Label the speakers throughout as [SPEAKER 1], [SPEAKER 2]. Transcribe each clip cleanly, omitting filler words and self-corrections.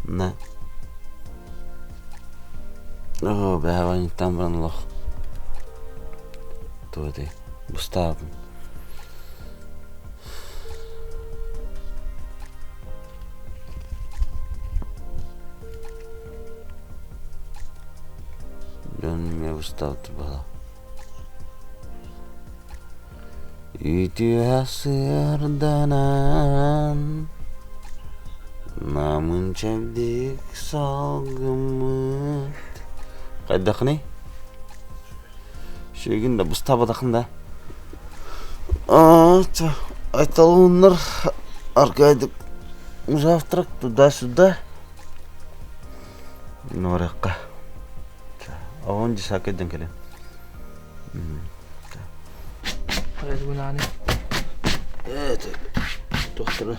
[SPEAKER 1] На. Оо, бэҕэһээҥҥиттэн баран олох туох этэй, бустаабын. Дьон эмиэ бустаабыт баҕа. Үтүө сырданан намын чэбдик салгыммыт Хайдаххыный? Шегин да бустаабатаххын да? Айталыннар аркайдык завтрак туда-сюда. Нуоракка. Оҕон дьысаакка дьон кэлэн. Тохтора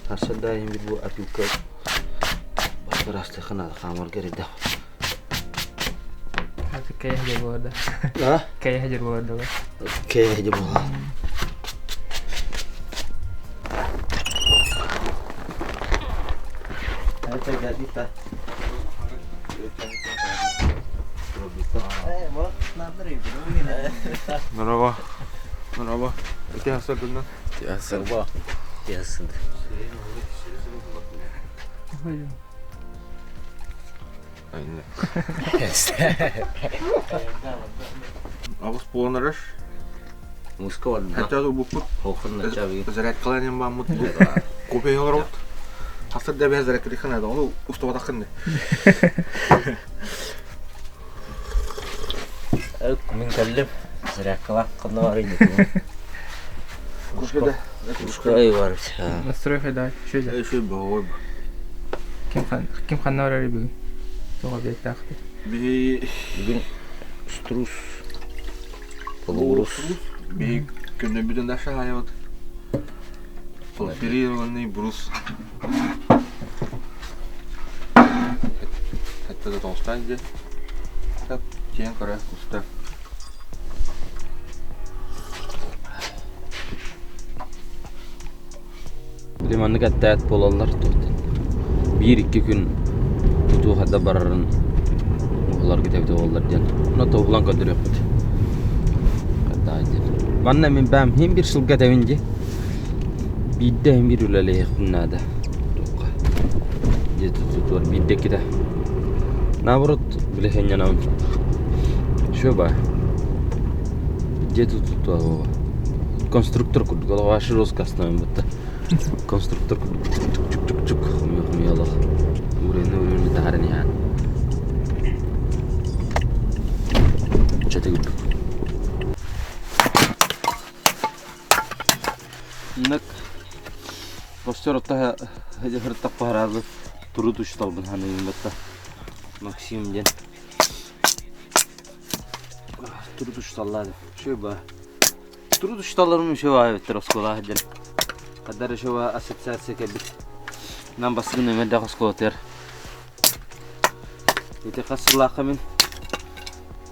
[SPEAKER 1] сарсыарда бир бу опилка ыраастыахха наада хаамарга эрэйдээх.
[SPEAKER 2] Кэйэ буолар
[SPEAKER 1] А?
[SPEAKER 2] Кэйэ буолар да
[SPEAKER 1] Кэйэ буолар.
[SPEAKER 3] Merhaba. Merhaba. Itihasakında.
[SPEAKER 1] Itihasakba. Itihasında.
[SPEAKER 3] Aynen. Аҕыс буолан эрэр.
[SPEAKER 1] Муска барда.
[SPEAKER 3] Хотя буппут. Зарядкалаан бааммыт кофе олоробут. Хасыр да бэһэ зарядкалыххын наада, ону устубатаххын
[SPEAKER 1] Мин кэллим. Зарядкалаах ханна барый
[SPEAKER 3] Кружка да.
[SPEAKER 1] Кружка ай бар.
[SPEAKER 2] Настрой хайда, шөйдө.
[SPEAKER 3] Шөй боо.
[SPEAKER 2] Ким хан ким ханна барар бүгүн? Тоҕо биэттаахты.
[SPEAKER 3] Би
[SPEAKER 1] Бүгүн струс полуурус.
[SPEAKER 3] Би көнөбүтүн да шаһайабыт. Перфорированный брус. Это да толстан же. Так, тен кара куста.
[SPEAKER 1] Били маннык эттээт буолаллар туохтан. Биир-икки күн тутуу хада барарын уһуларгыт эбитэ буоллар диэн. Ону туһулан көрдөрүөхпүт. Хадаа диэн. Манна мин бэйэм иһин биир сылга этэбин дии. Биирдэ иһин биир үлэлэһиэхпин наада. Туохха. Дьиэ тутуутугар биирдэ иккитэ. Наоборот, били сынньанабын. Шо баа. Дьиэ тутуутугар конструктор курдук олох вообще жестко остановим будто конструктор курдук чук-чук-чук хомуйа-хомуйа олох уураны уураны таһааран иһээн чэти курдук Иннак костер оттаһа хыртаппараалы турут учталбын ханыйын батта Максим диэн Турут учталлаады Шөй ба Турут учталларым үшө баа эбиттер оскуолаҕа сылдьан. Хаддар үшө баа ассоциация кэлбит. Нам бастакы нүөмэрдээх оскуолатыгар. Ити хас сыллаахха мин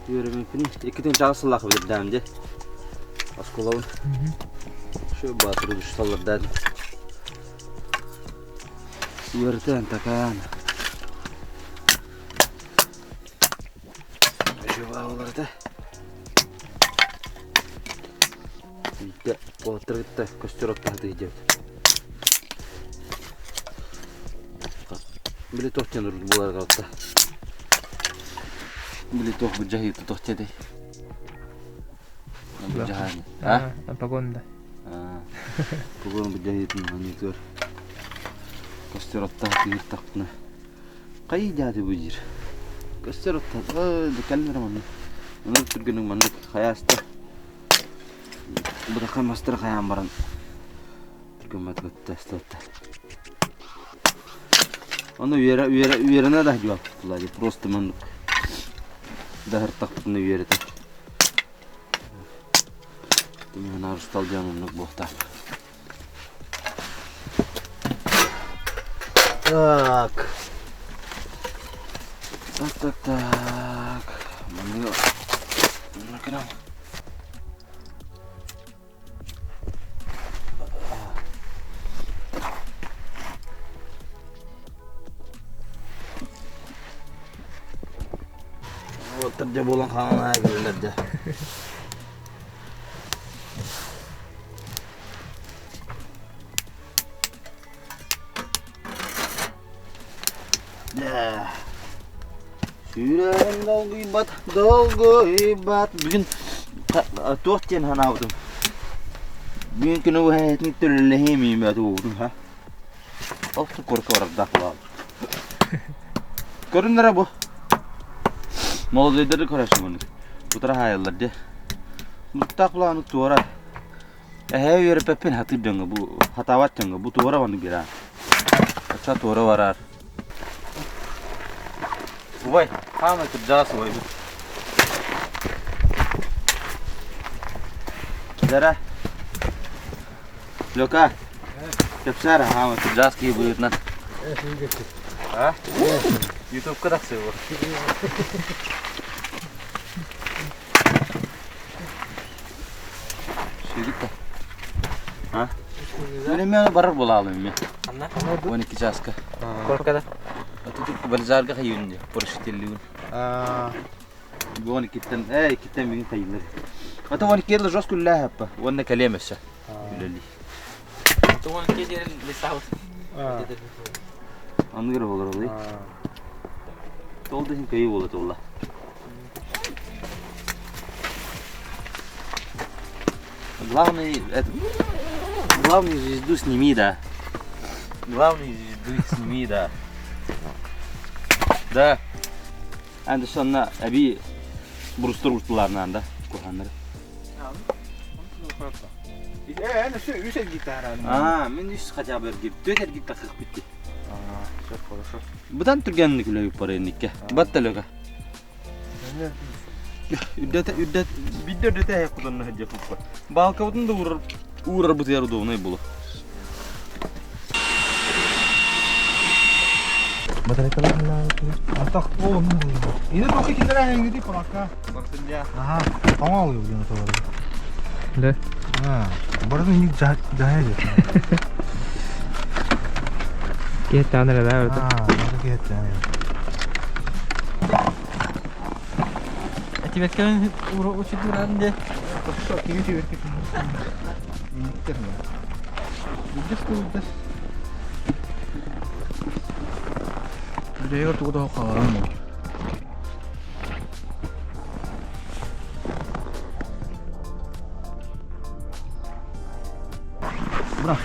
[SPEAKER 1] үөрэммиппин 2008 сыллаахха бүтэрдэҕим дии оскуолабын. Үшө баа турут учталлардаан үөрэтэн такаан Үшө баа болар этэ. Биирдэ уолаттары кытта көстөр оттоһо диэбит. Били туох диэн буолар галта. Били туох быдьаһыыта туох диэтэй? Быдьаһааны.
[SPEAKER 2] А? Погон да.
[SPEAKER 1] Погон быдьаһыытын анньытыгар көстөр оттоһо тыыртахпына Хайыы дьааты бу диир. Көстөр оттон кэллэр манна. Онон түргэнник маннык хайааста. Быраха мастары хайаан баран түргэн көттө Ону үөрэ үөрэ үөрэнэ да дьуоптулар просто маннык даһыртахпытына үөрэтэ. Тимир арыстал диэн оннук буолтаах. Так. Так, так, так. Манныгы манна Уолаттар дьэ буолан хаалан кэллилэр дьэ. Сүрэҕим долгуйбат, долгуйбат. Бүгүн туох диэн санаабытым. Бүгүн күнү быһа төлөлөһүм иимэт уутум ха. Ол курка барардаах буолаҕын. Көрүннэрэ бу. Молодойдары көрөсүҥ оннук. Утара хаайаллар дьэ. Муттаах булааны туора. Эһээ үөрэппэппин хатыыр дьоҥҥо бу хатаабат дьоҥҥо бу туора оннук биэрээр. Оччо туора бараар. Убай, хаамай кырдьаҕас убайбыт. Дара. Лёка, кэпсээр хаамай кырдьаҕас киһи быһыытынан. А? Ютубка тахсыа Сүүрүк да. А? Мен эмиэ барар буолаалым эмиэ.
[SPEAKER 2] Ханна?
[SPEAKER 1] 12 чааска.
[SPEAKER 2] Коркада.
[SPEAKER 1] Тут Бальзарга хайыын дии, поручителлиин. Буон иккиттэн, ээ иккиттэн бүгүн хайыылар. Ата 12 жестко үллээ хаппа. Уонна кэлиэм өссө. Үлэлии.
[SPEAKER 2] 12 диэн листаабыт.
[SPEAKER 1] Аныгыр болор олый. Ол да иһин көйүү буола туолла. Главный, это, главный звезду сними, да. Главный звезду сними, да. Да. Анда сонна аби бурустур уртуларынан да куханнары.
[SPEAKER 3] Үс эргиттэ
[SPEAKER 1] А, мен үс хотя бы эргип, төрт эргип тахых битти.
[SPEAKER 3] Все хорошо.
[SPEAKER 1] Быдан түргэнник үлэбит бар энникке. Батта лөка. Үрдэтэ үрдэт бидде үрдэтэ эһэ кутанна сылдьа куппа. Баалкабытын да уурар уурарбытыгар удобнай буолуо.
[SPEAKER 3] Атах о Ini toki киндер эңиди палака. Аха, тоңо алıyor bunu sonra.
[SPEAKER 2] Да.
[SPEAKER 3] Ha, барытын иник жаһа же.
[SPEAKER 2] Киһи эрэ да
[SPEAKER 3] А, бары кетти.
[SPEAKER 2] Этибеккен учудуран де.
[SPEAKER 3] Кими тибетки. Иниктер. Үдес үдес. Бүдәгә тугы да калган.
[SPEAKER 1] Бра.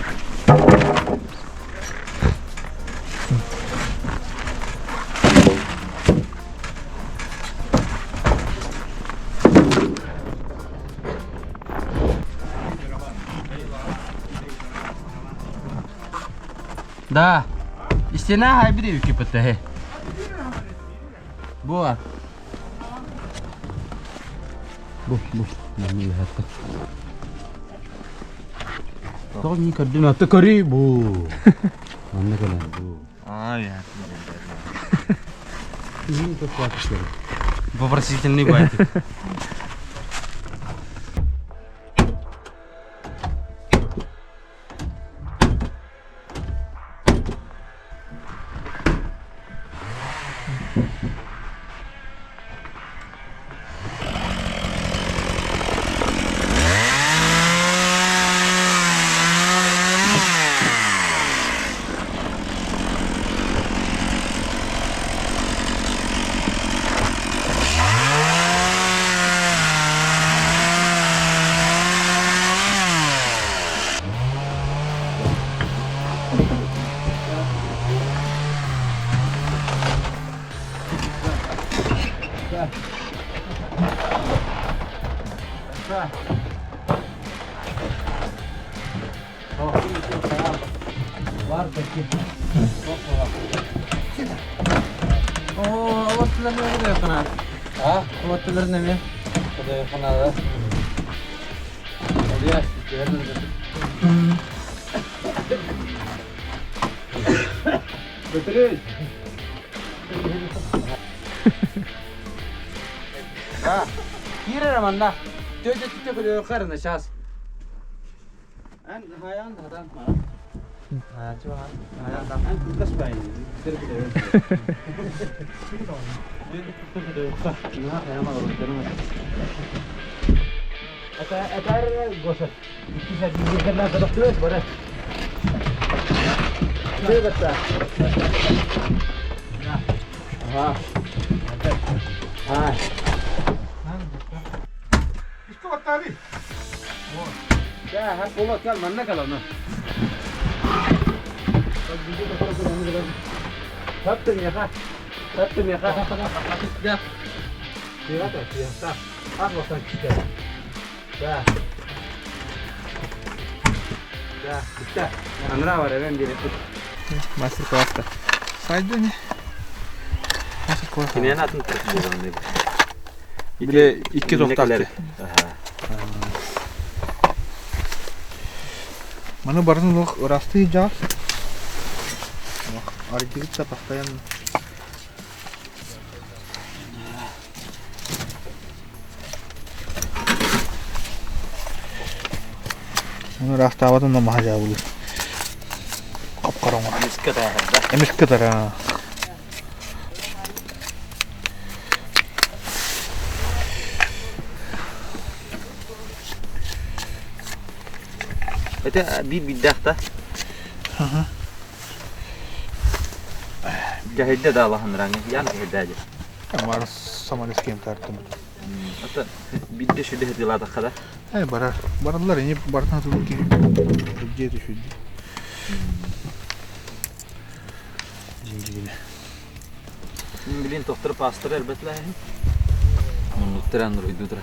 [SPEAKER 1] Да. Истина хайбири үкипетте. Бу. Бу, бу. Маны хатта. Тоҕо мин көрдүм атты көрүй бу. Манна кэлэн бу.
[SPEAKER 3] А, я.
[SPEAKER 1] Вопросительный байтик.
[SPEAKER 2] Оо, олоттулар не канат.
[SPEAKER 1] А?
[SPEAKER 2] Олоттулар неме?
[SPEAKER 1] Кудай канада. Олия, Бөтүрүн. А, кирер манна. Төжө түтө көрө карына сейчас. Эн хаян хадан.
[SPEAKER 2] Мастер-класс-то.
[SPEAKER 3] Сайдыны. Мастер-класс.
[SPEAKER 1] Киниэн атын буолан
[SPEAKER 3] Бile икки тохтаахты. Маны барытын олох ырастыы дьаас. Аргыгыт постоянно. Оны ырастаабатын да маһа дьаабылыыр. Хап-хара оҥорор.
[SPEAKER 1] Эмискэ таарда.
[SPEAKER 3] Эмискэ тара.
[SPEAKER 1] Это биир биирдээх да? Дьаһайда да алаһынраҥы, ян дьаһайда дьэ.
[SPEAKER 3] Бар самолескем тартым.
[SPEAKER 1] Ата биирдэ сүдэ хатылаатахха да?
[SPEAKER 3] Э барар. Бараллар ини бартан тылын киһи дьиэ түшүдү. Дьиҥдьигинэ.
[SPEAKER 1] Билин тохтор пастор элбэтлээһин. Муннуктар анруйдутра.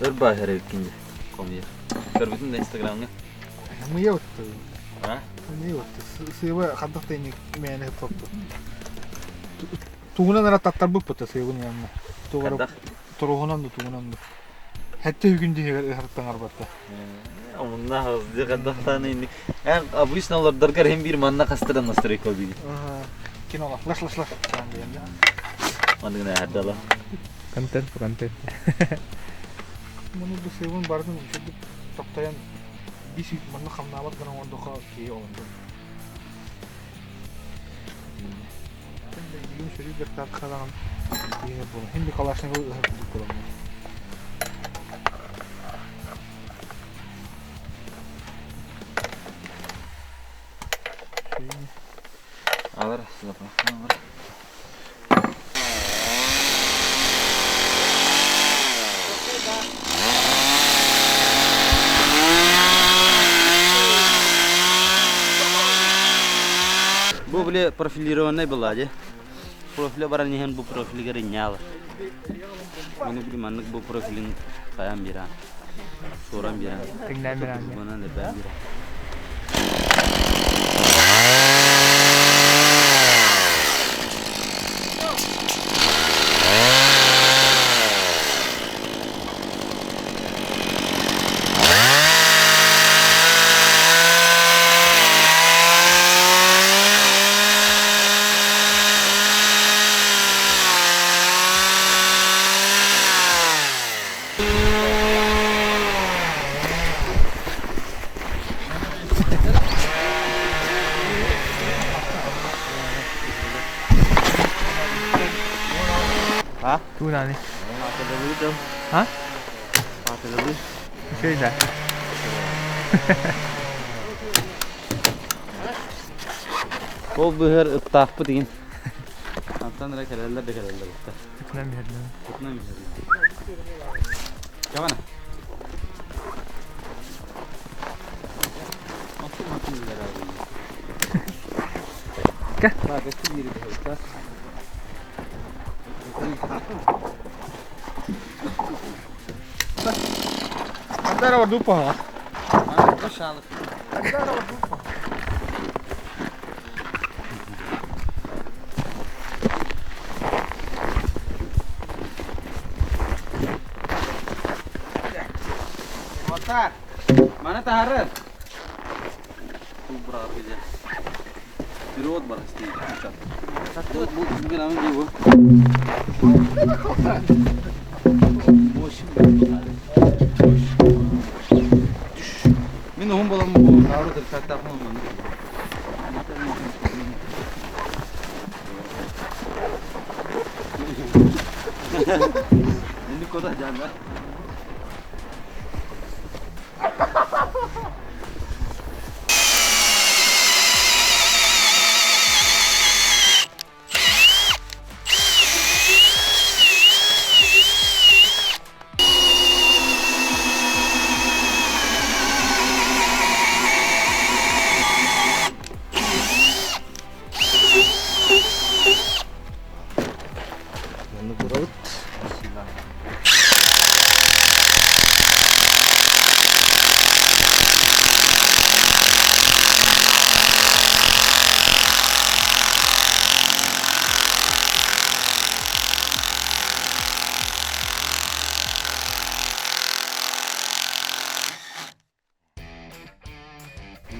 [SPEAKER 1] Өр баһар эбиккин комия. Көрбүтүн да инстаграмҥа.
[SPEAKER 3] Мыя отты.
[SPEAKER 1] А?
[SPEAKER 3] Мыя отты. Сыыба хаддах тайны мээнэ хыппаппыт. Тугунан ара таттарбыппыт сыыбын янна.
[SPEAKER 1] Хаддах.
[SPEAKER 3] Торуһунан да тугунан да. Хэтте үгүн диһигэр ыһартан арбатта.
[SPEAKER 1] Онна хазды хаддахтан инник. Эн обычно олордоргар hem bir манна хастыран настройка били.
[SPEAKER 3] Кинола. Лаш лаш лаш.
[SPEAKER 1] Манныгына хаддала.
[SPEAKER 2] Контент по контент.
[SPEAKER 3] Муну бу сыыбын бардын үчүгдүк токтоян бис манна хамнаабат гына оҥордохо киһи олонду. Бүгүн сүрү бэртаат хадаҕын киһи буолан. Хим Калашников ыһар курдук буолан.
[SPEAKER 1] Алар алар. Бу биле профилированный была де. Профиле баран иһэн бу профилигер инньаала. Ону били маннык бу профилин хайан биран. Суоран биран.
[SPEAKER 2] Тэҥнээн биран.
[SPEAKER 1] Манан эрбээн биран.
[SPEAKER 2] Туунани. А? Үчүгэй да.
[SPEAKER 1] Ол быһыр ыттаахпыт игин. Антан эрэ кэлэллэр да кэлэллэр ытта.
[SPEAKER 2] Тыкнан биһэрдим.
[SPEAKER 1] Тыкнан биһэрдим. Кавана.
[SPEAKER 2] Кэ.
[SPEAKER 3] Andare var dupa.
[SPEAKER 1] Mana taharar? Перевод барасти. Мин уһун буолан бу таары тырсааттаахпын оннук. Инник кота жаанна.
[SPEAKER 3] Маннык турабыт.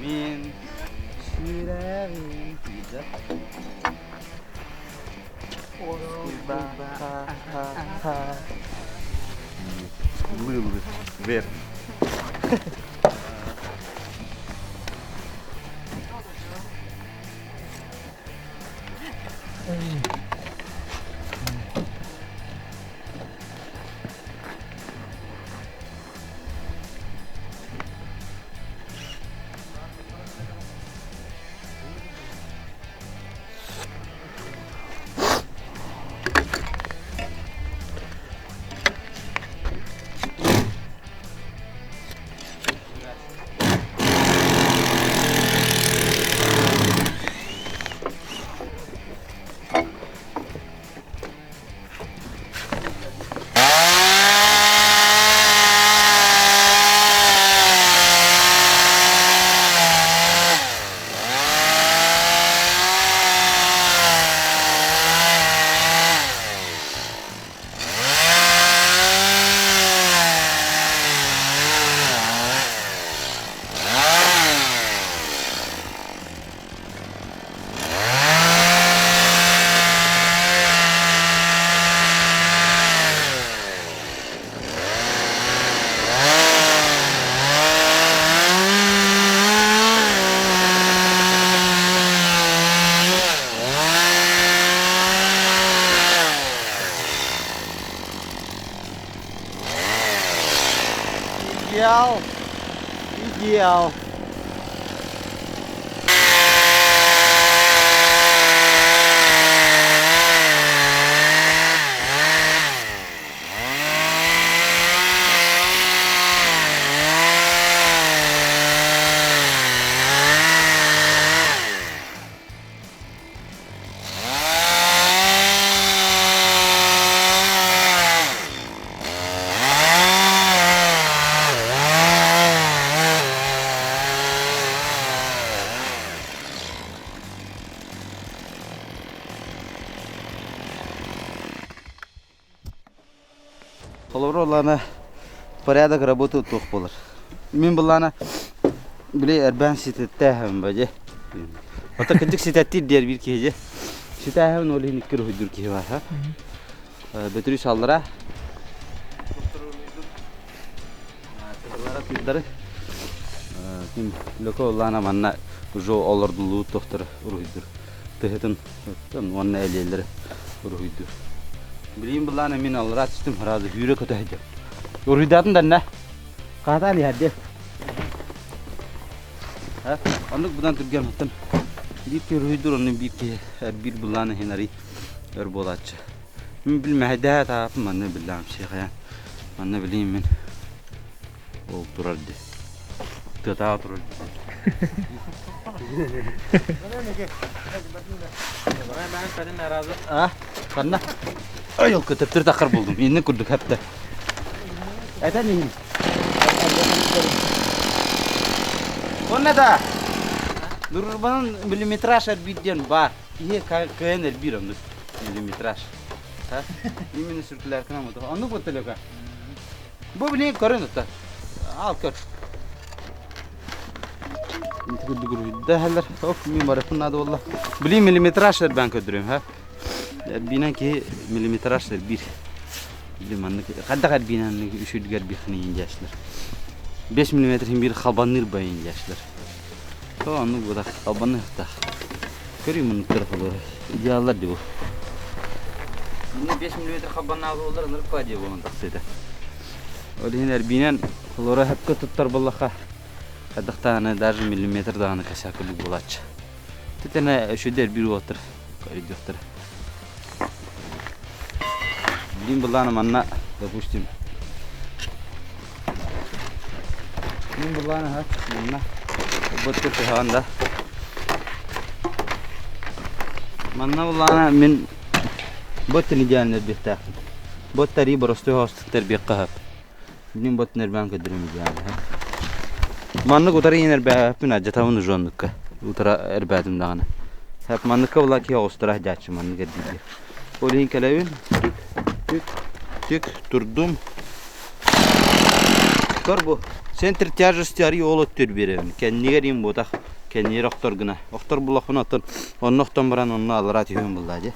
[SPEAKER 1] Мин сүрэҕим тиийдэ.
[SPEAKER 3] Лылы. Вер.
[SPEAKER 1] Идеал! Идеал!
[SPEAKER 4] Холобура улаана порядок работы туох буолар. Мин буллаана били эрбээн ситеттээхэм ба дьэ. Ото кырдьык ситэттиир диэр биир киһи дьэ. Ситээхэбин ол иһин икки уруһуйдуур киһи бар. Бөтүрүс аллара. Тыыллары ким лөкө улаана манна уже олордулуу тохтор уруһуйдур. Тыһытын уонна элиэллэри уруһуйдуур. Билигин былаана мин аллараа түстүм сразу сүүрэ көтө сылдьар. Уруһуйдаатын данна. Хаатаан иһэр Оннук будан түргэн оттон биир киһи уруһуйдуур, онно биир киһи биир былаан иһин арый өр буолааччы. Мин билмэһэйдээ таапым манна биллэҕим сиэхэйэн. Манна билиим мин ол турар ди. Тыатааҕы турар ди. А, ханна? Ай, ол көтөптөр тахар булдум. Инне курдук хәпте. Этен иһин. Онна да. Дурбанын миллиметраж эрбит диэн бар. Киһи кыайан эрбиир оннук миллиметраж. Именно сүркүлэркин амыты. Оннук вот төлөкө. Бу билигин көрөн utta. Ал көр. Инти курдук уруһуйда Оп, мин барыппын наада буолла. Билигин миллиметраж эрбээн көрдөрүөм, ха. Эрбиинэн киһи миллиметраж эрбиир. Били маннык хайдах эрбиинэн үчүгэр эрбиэххин иин дьээсилэр. 5 мм иһин биир халбанныыр байын диэчилэр. То оннук буолар халбаныахтаах. Көрүү муннуктара холура. Идеаллар дии бу. Мунна 5 мм халбаннаах буоллар ынырык фадия буолан тахсыыта. Ол иһин эрбиинэн холура хөпкө туттар буоллахха хайдах даҕаны даже миллиметр даҕаны косяк курдук буолааччы. Титэнэ үчүгэй эрбиир уолаттар өйдүөхтэрэ. Билигин былаана манна, допустим, Мин былаана ха манна быттыр туһаҕан да. Манна былаана мин бот идеально эрбиэхтээхпин. Бот тарии боростуой хоостук тэрбиэххэ сөп. Билин бот нэрбээн көрдөрүм идеально. Маннык утары иһин эрбээппин адьатабын уже оннукка. Утара эрбээтим даҕаны. Сөп манныкка була киһи оҕустара сылдьааччы маннык эрдииргэ. Ол иһин кэлэбин түк түк түк турдум. Көр бу центр тяжести арый ол өттүр биэрэбин. Кэннигэр им буотах кэннигэр охтор гына. Охтор булахпын оттон онно охтон баран онно аллараа түһүөм буллаа дьэ.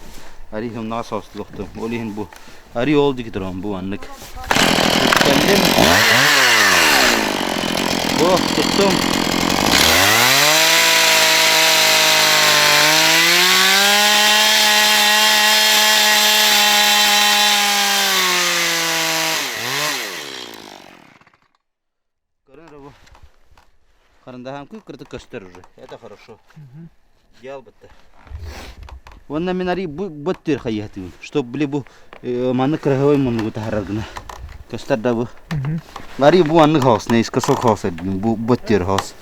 [SPEAKER 4] Арый онноҕо соҕустук охтум. Ол иһин бу арый ол диэки турабын бу маннык. Кэллим. Бу туттум. Көрөн эрэ бу. Харындаһаан кырытык көстөр уже. Это хорошо. Дьаал бытта. Уонна мин арый бу бот түөр хайыһатыыбын. Чтоб били бу маннык красивый муннугу таһарар гына. Көстөр да бу. Арый бу аннык хаос, наискосок хаос бу бот түөр хаос.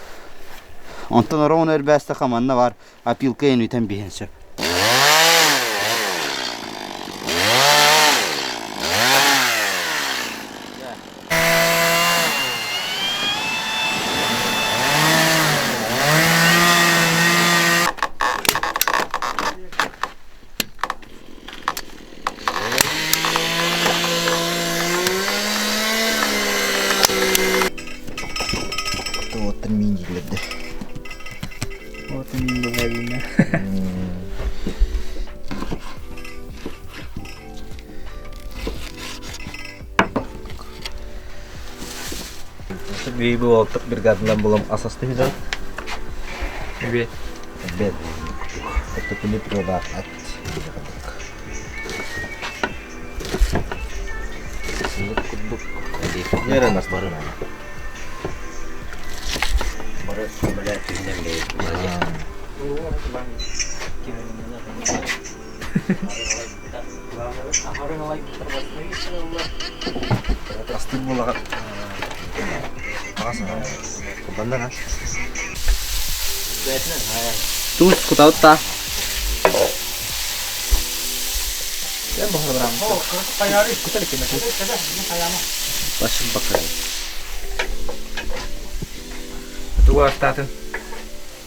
[SPEAKER 4] Онтон ороон өрбээстэхэ манна бар опилка энүтэн биһэн сөп.
[SPEAKER 5] Оттон миин дииллэрдэ.
[SPEAKER 2] Вот миин буолла
[SPEAKER 5] Биһиги уолаттар бригадалар булан ас астыһыдат.
[SPEAKER 2] Эбиэт.
[SPEAKER 5] Эбиэт. Оттокуну пюредаах ат.
[SPEAKER 1] Сылык курдук.
[SPEAKER 5] Нера нас бары.
[SPEAKER 1] Бары көмөлөөн түһүнэн бэйэбит.
[SPEAKER 5] Астык буолаҕа. Баннара.
[SPEAKER 4] Туус кутаутта. Башым бакыр.
[SPEAKER 2] Тугу астаатын?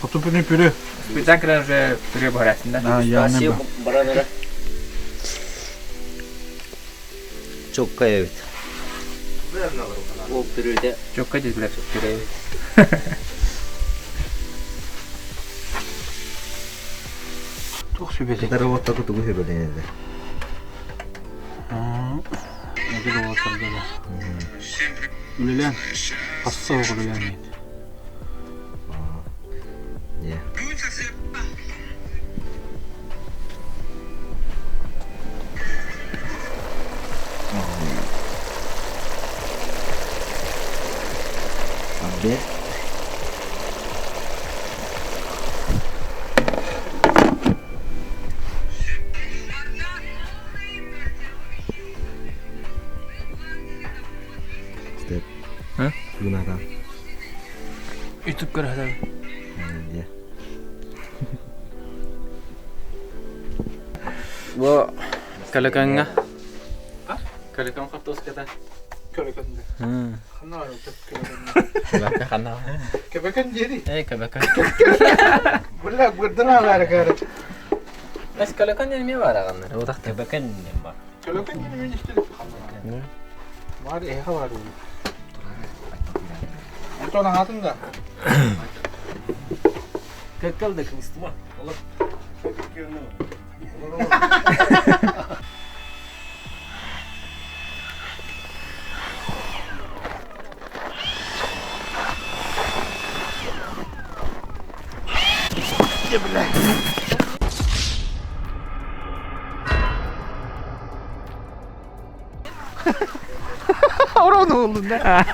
[SPEAKER 3] Потупный пюре.
[SPEAKER 2] Специально кэлэн уже пюре буһарасың да?
[SPEAKER 3] А, я не
[SPEAKER 1] Баран эрэ.
[SPEAKER 4] Чокка эбит.
[SPEAKER 1] Ол пюреде
[SPEAKER 2] Чокка диэбилэр пюре.
[SPEAKER 3] Туох сүбэтэ?
[SPEAKER 5] Дороботтаку тугу сүбэлэнэллэр?
[SPEAKER 3] Эдэр уолаттарга да. Үлэлээн, хасса оҕо үлэлээн
[SPEAKER 5] Дьэ. Обед. Степ.
[SPEAKER 2] А?
[SPEAKER 5] Гуната.
[SPEAKER 2] Ютуб көрөһөлөр.
[SPEAKER 5] Дьэ.
[SPEAKER 2] Бу Калакаҥҥа. Калакан хортуоската.
[SPEAKER 3] Көбөкөн. Ханна
[SPEAKER 2] Көбөкө ханна?
[SPEAKER 3] Көбөкөн диэри.
[SPEAKER 2] Эй, көбөкө.
[SPEAKER 3] Була бырдан алары кары.
[SPEAKER 2] Эс калакан диэн эмиэ баар аҕаннар. Утах
[SPEAKER 1] Көбөкөн диэн бар.
[SPEAKER 3] Көбөкөн диэри мен истелip ханна. Бар эха бар ол. Антон атын да.
[SPEAKER 1] Көккөл да кыбыстыма. Олор.
[SPEAKER 3] Орон oğlum да.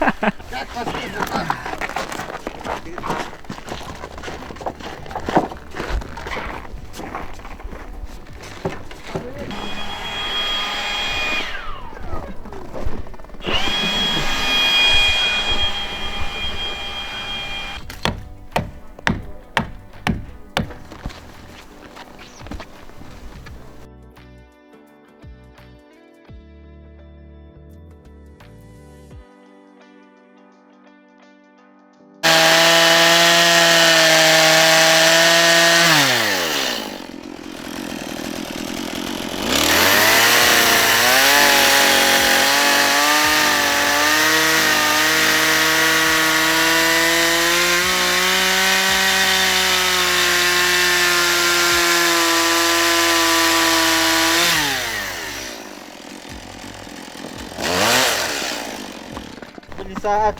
[SPEAKER 5] كل ساعة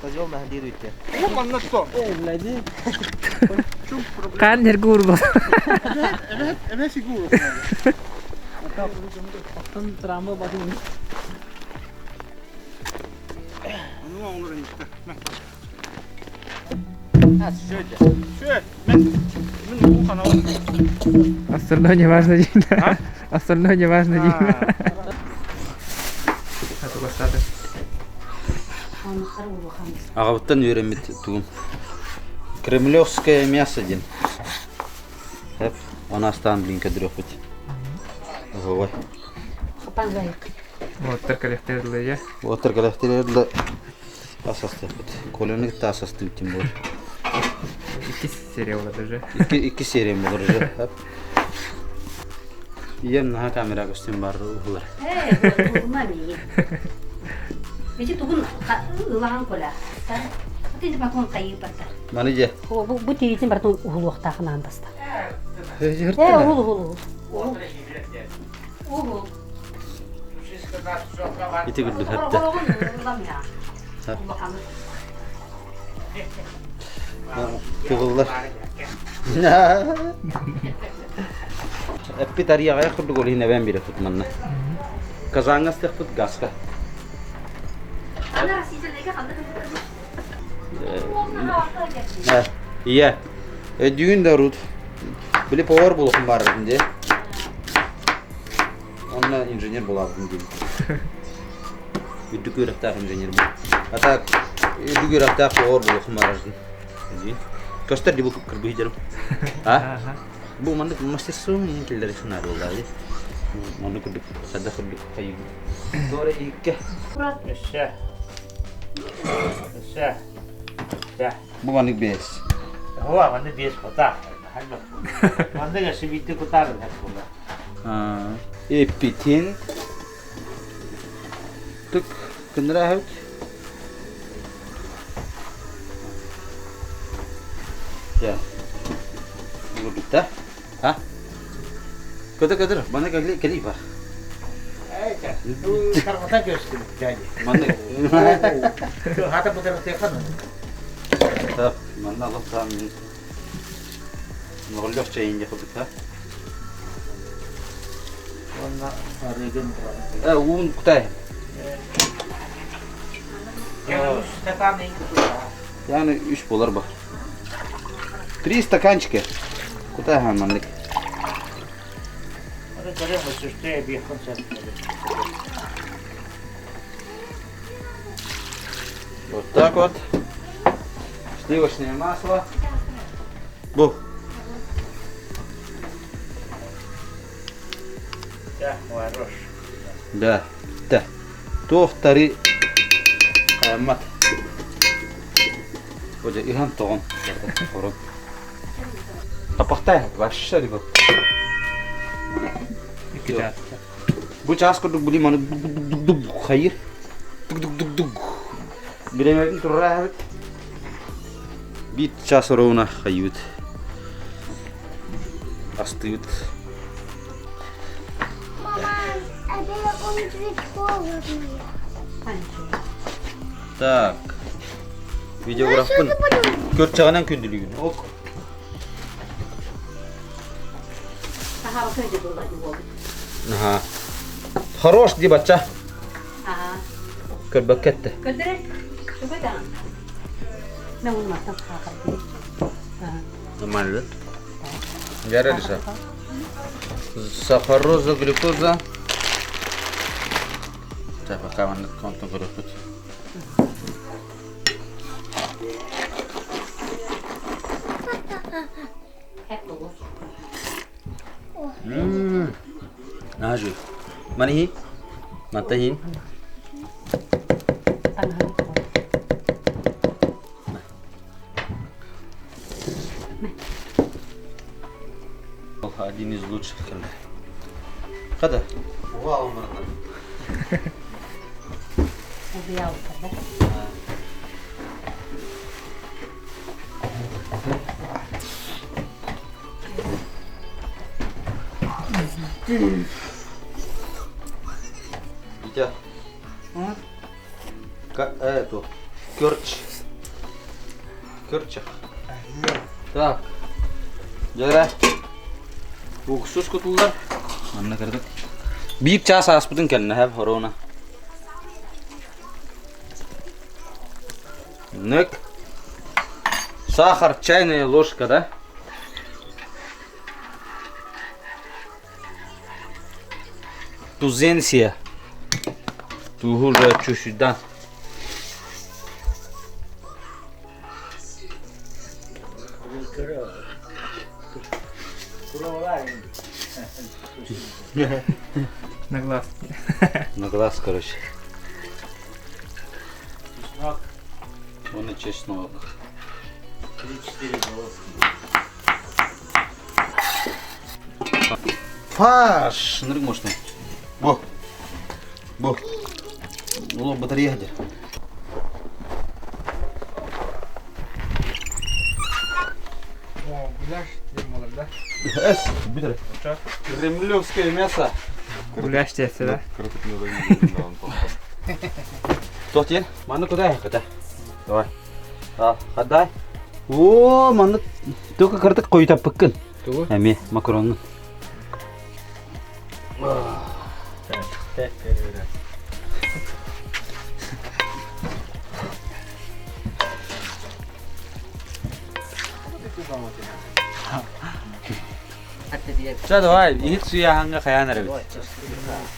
[SPEAKER 5] Козел на дируйте.
[SPEAKER 2] Кан нергур был. Остальное не важно, Дина. Остальное не важно, Дина. А то бастады.
[SPEAKER 4] Аҕабыттан үөрэммит тугум. Кремлевское мясо диэн. Эп, оны астаан блин көдүрүөхпүт. Ой.
[SPEAKER 2] Вот таркалехтердылы я.
[SPEAKER 4] Отыр кэлэхтэрэр асастыахпыт. Колены кытта асастыыбыт буолар.
[SPEAKER 2] Икки серия болады уже.
[SPEAKER 4] Икки икки серия буолар уже. Эп. Ийэм наһаа камера көстүм бар уһулар.
[SPEAKER 6] Ээ, уһума миигин. Ити тугун ылаан коля. Ити батон хайыпата.
[SPEAKER 4] Маны дьэ.
[SPEAKER 6] Бу бу тириитин барытын уһулуохтаахын аан баста. Ээ, уһул уһул уһул. Уһул.
[SPEAKER 4] Ити курдук хатта. Тыгыллар. Эппит арыйаҕайах курдук ол иһин эбээн биэрэ тут манна. Казаҥҥа астыахпыт газка. Ийэ, өйдүүгүн да урут били повар буолуохум баарбын дии. Онно инженер буолаабытым диэн. Үрдүк үөрэхтээх инженер буол. А так үрдүк үөрэхтээх повар буолуохум баарбын. Көстөр дии бу кырбыһы дьарым. А? Бу маннык мастерство иһин киллэри сынаар буоллаа дии. Маннык курдук садда курдук хайыыбын. Туора икке.
[SPEAKER 7] Өссө. Өссө. Өссө.
[SPEAKER 4] Бу маннык бэс.
[SPEAKER 7] Хуа, маннык биэс кутаах. Маннык өссө биирдэ кутаар буолар.
[SPEAKER 4] Эппитин Түк кынныраһыт. Дьэ. Бугурдукта. А? Көтө көтөр, мана кэли кэли бар.
[SPEAKER 7] Тарҕата көстүбүт дядя.
[SPEAKER 4] Манна.
[SPEAKER 7] Хата бутарытыахан.
[SPEAKER 4] Так, манна алыптаан мин. Моҕоллох чэйин дьахыбыта.
[SPEAKER 7] Уонна арыгын
[SPEAKER 4] Э, уун кутай.
[SPEAKER 7] Стакан
[SPEAKER 4] Yani үс болар ба. Три стаканчика. Кутай маннык.
[SPEAKER 7] Оны көрөм өсүштэ биэххин сөп.
[SPEAKER 4] Вот так вот. Сливочное масло. Бу.
[SPEAKER 7] Да, хорош.
[SPEAKER 4] Да. Да. Туохтары хаяммат. Оja ihan тоҕон. Хорон. Тапахтай вообще ребят.
[SPEAKER 2] Икки чаас.
[SPEAKER 4] Бу чаас курдук били маны дук-дук-дук хайыр. Дук-дук-дук-дук. Биремебин турра Бит час ровно хайыбыт. Астыыбыт.
[SPEAKER 8] Мама, а он ведь холодно.
[SPEAKER 4] Так. Видеографпын. Көрчаҕынан күндүлүгүн. Ок. Аха. Хорош ди бачча. Көрбөккө этте.
[SPEAKER 6] Көрдөрөр. Тугу да. Мен оны маттан хаахар
[SPEAKER 4] Нормально. Жарилися. Сахароза, глюкоза. Так, пока маннык контон көрөппүт. Наажы. Манихи? Маттахин? Один из лучших Хада. Вау, Витя. Эту. Керч. Керчах. Так. Дьэ Уксус кутуллар. Манна кырдык. Биир чаас ааспытын кэннэ хэп хоруна. Нүк. Сахар, чайная ложка, да? Тузенсия. Тугу уже чуть-чуть, да.
[SPEAKER 2] На глаз.
[SPEAKER 4] На глаз, короче. Чеснок. Вон и чеснок.
[SPEAKER 7] Три-четыре головки.
[SPEAKER 4] Фарш! Нырык можно. Бу. Бу. Улу батарея где?
[SPEAKER 2] О, гуляш диэн буолар да?
[SPEAKER 4] Эс, бүтэр. Кремлевское мясо.
[SPEAKER 2] Гуляш диэсэ да?
[SPEAKER 4] Туох диэн? Манна куда куда? Давай. А, хадай. О, манна только кырдык койутаппыккын.
[SPEAKER 2] Тугу?
[SPEAKER 4] Эми макаронун. Ча давай, иһит суяһаҥҥа хайаан эрэбит.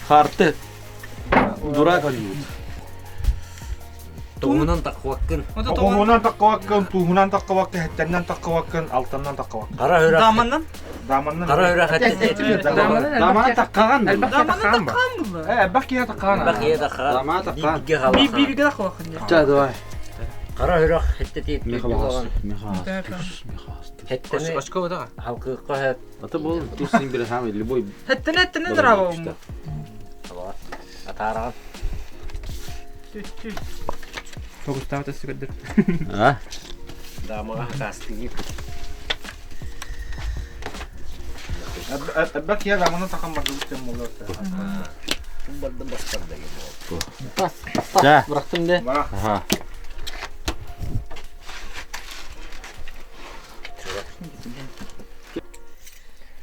[SPEAKER 4] Харты. Дурак ойуут.
[SPEAKER 5] Туһунан таккыбаккын.
[SPEAKER 3] Туһунан таккыбаккын, туһунан таккыбаккын, хэттэннэн таккыбаккын, алтаннан таккыбаккын.
[SPEAKER 7] Қара үрэх.
[SPEAKER 2] Даманнан?
[SPEAKER 3] Даманнан.
[SPEAKER 7] Қара үрэх әттен.
[SPEAKER 4] Дамана таккаган.
[SPEAKER 3] Даманнан таккаган ба? Э, бак кия таккаган.
[SPEAKER 7] Бак кия таккаган.
[SPEAKER 4] Дамана таккаган.
[SPEAKER 7] Би
[SPEAKER 2] Би биге таккаган.
[SPEAKER 4] Ча давай.
[SPEAKER 7] Қара үрэх хетте тиет.
[SPEAKER 4] Михалас. Михалас.
[SPEAKER 7] Хеттени.
[SPEAKER 2] Очко да.
[SPEAKER 7] Халкы хет.
[SPEAKER 4] Это был туз син самый любой.
[SPEAKER 2] Хеттени хеттени драба.
[SPEAKER 7] Атараган.
[SPEAKER 2] Фокустаабыт өссө көрдөр.
[SPEAKER 4] А?
[SPEAKER 7] Дамага кастыгы.
[SPEAKER 3] Бак кия даманнан таккан бар деп болор.
[SPEAKER 7] Барды бастар деген
[SPEAKER 5] Бас.
[SPEAKER 4] Ча.
[SPEAKER 5] Бырахтым де.
[SPEAKER 4] Ага.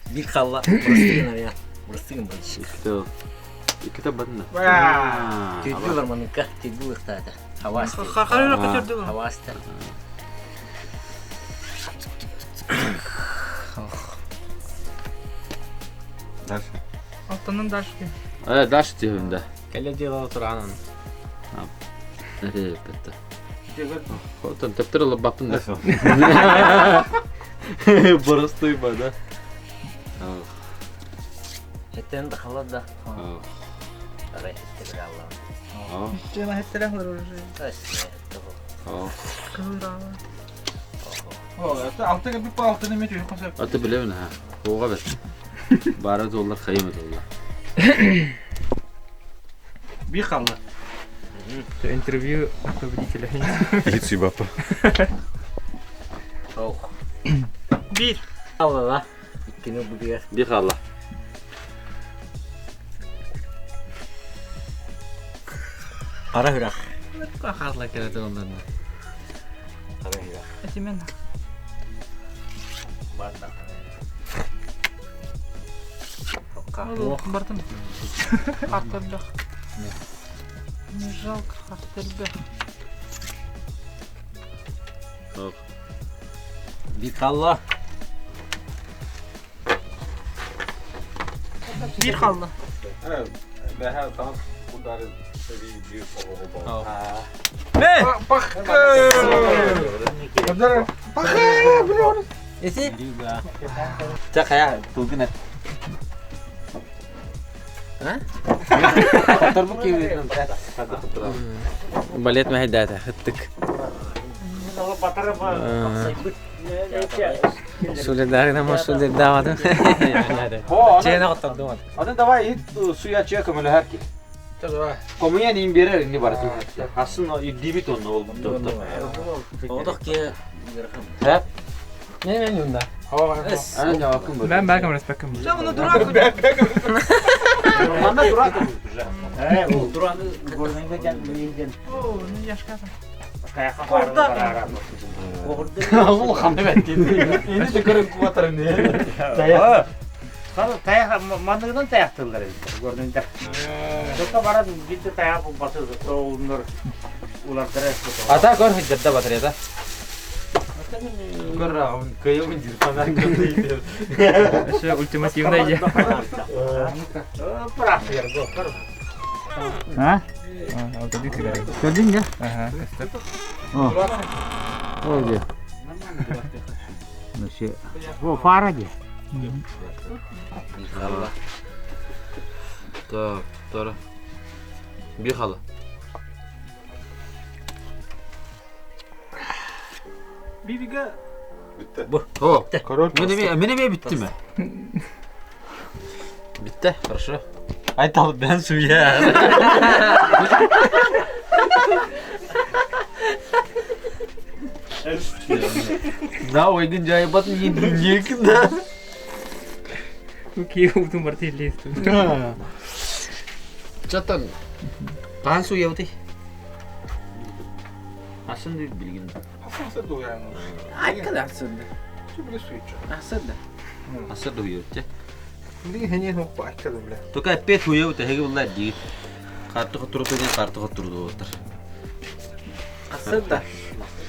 [SPEAKER 7] Bir kalla. Burası ya. Burası burası.
[SPEAKER 4] Иккитэ. Иккитэ бадна.
[SPEAKER 7] Түйдүлөр маныкка, түйдүл ыктаата. Хавасты.
[SPEAKER 2] Хархары көтөрдү.
[SPEAKER 7] Хавасты.
[SPEAKER 3] Дальше.
[SPEAKER 2] Алтаннан дальше.
[SPEAKER 4] Э, дальше тиһүндэ.
[SPEAKER 5] Кэлэ дело туранан.
[SPEAKER 4] Э, бетте. Хотон тептер лабапын да. Простой ба, да?
[SPEAKER 7] Хеттен да халат да. Арай хетте бир алла.
[SPEAKER 2] Жема хеттере хлор уже.
[SPEAKER 3] О, это алты кепи по алты неме түйүк косып.
[SPEAKER 4] Аты билебин ha. Оға бер. Бары доллар хайым доллар.
[SPEAKER 3] Би халла.
[SPEAKER 2] Интервью победителя.
[SPEAKER 3] Иһит сүйбаппа.
[SPEAKER 7] Ох.
[SPEAKER 2] Бир.
[SPEAKER 7] Алла. Иккини бугер.
[SPEAKER 4] Би халла.
[SPEAKER 7] Кара хүрэх.
[SPEAKER 5] Хазла келе ондан.
[SPEAKER 7] Кара хүрэх.
[SPEAKER 2] Этимен.
[SPEAKER 7] Барда.
[SPEAKER 2] Бартым. Хартырдах. Не жалко хартырдах.
[SPEAKER 5] Бикалла.
[SPEAKER 2] Bir kaldı.
[SPEAKER 5] Ne?
[SPEAKER 3] Bak. Bak.
[SPEAKER 5] Esi? Чакая тулгына.
[SPEAKER 1] Балет мәһәдәтә хыттык.
[SPEAKER 5] Сүледәргә ма сүледә вады. Чена коттырдым.
[SPEAKER 4] Аны давай ит суя чия көмөлө хәрки. Комуя нин берер не бар. Асын дибит онны ол.
[SPEAKER 5] Одох ке
[SPEAKER 4] Хәп.
[SPEAKER 5] Не мен юнда.
[SPEAKER 4] Ана жавапкын бер.
[SPEAKER 2] Ben belki respektim.
[SPEAKER 4] Манда дурак.
[SPEAKER 2] Oo, ne yaş kadar.
[SPEAKER 4] Ол ханды бәтти. Инде де көрөк куатыр не.
[SPEAKER 7] Мандыгынан таяқтылар енді, көрдіңдер. Тоқа барады, бітті таяқ басылды, тоғылыныр, улар
[SPEAKER 4] Ата көр хиджатта батареята. Көр он кыйым дирпанар көндө.
[SPEAKER 2] Еще ультимативная идея.
[SPEAKER 7] А?
[SPEAKER 4] Көрдүң да?
[SPEAKER 2] Ага, костер.
[SPEAKER 4] Ол
[SPEAKER 7] О, фара де.
[SPEAKER 1] Так, тора. Bir halı.
[SPEAKER 2] Bibiga.
[SPEAKER 1] Bu. О. Менеме битти ми? Битти, хорошо.
[SPEAKER 4] Айтал бен суя. Да, ойгын жайбатын енді да.
[SPEAKER 2] Ки утун бар тилист.
[SPEAKER 1] Чатан. Кан суя ути. Асын дип билген.
[SPEAKER 5] Айкада асында. Асында.
[SPEAKER 1] Асы дуя ути.
[SPEAKER 4] Только опять хуя ути, хеге булла ди.
[SPEAKER 1] Карты туру деген карты турду отыр.
[SPEAKER 5] Асында.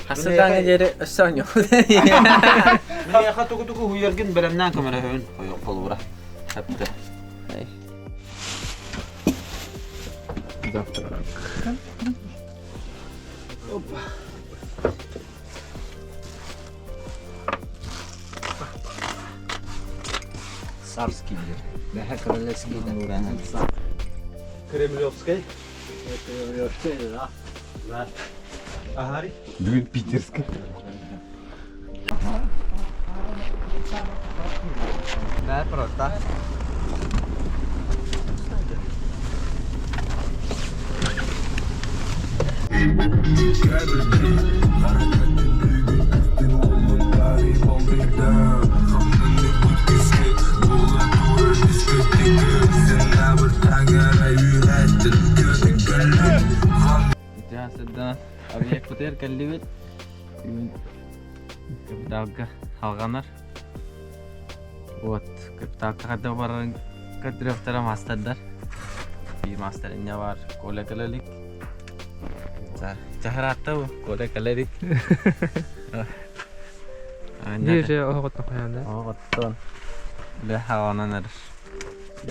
[SPEAKER 5] Асында не жери өссөң yok.
[SPEAKER 4] Мен яха тугу тугу хуяргин беремнән көмөрө хөн.
[SPEAKER 1] Ой, колубура. Хәпте.
[SPEAKER 2] Завтрак.
[SPEAKER 5] Царский бир. Бәһә королевский да.
[SPEAKER 4] Кремлевской.
[SPEAKER 3] Бүгін питерский.
[SPEAKER 5] Да, просто.
[SPEAKER 1] Жасыдан объект көтер кәллибет. Бүгін капиталга алганар. Вот, капиталга када баран кадрёфтара мастердар. Bir master инне бар, коля калалик. Чахаратта бу, коля калалик.
[SPEAKER 2] Ne же оғыттан қоянда.
[SPEAKER 1] Оғыттан. Ле хаванан эр.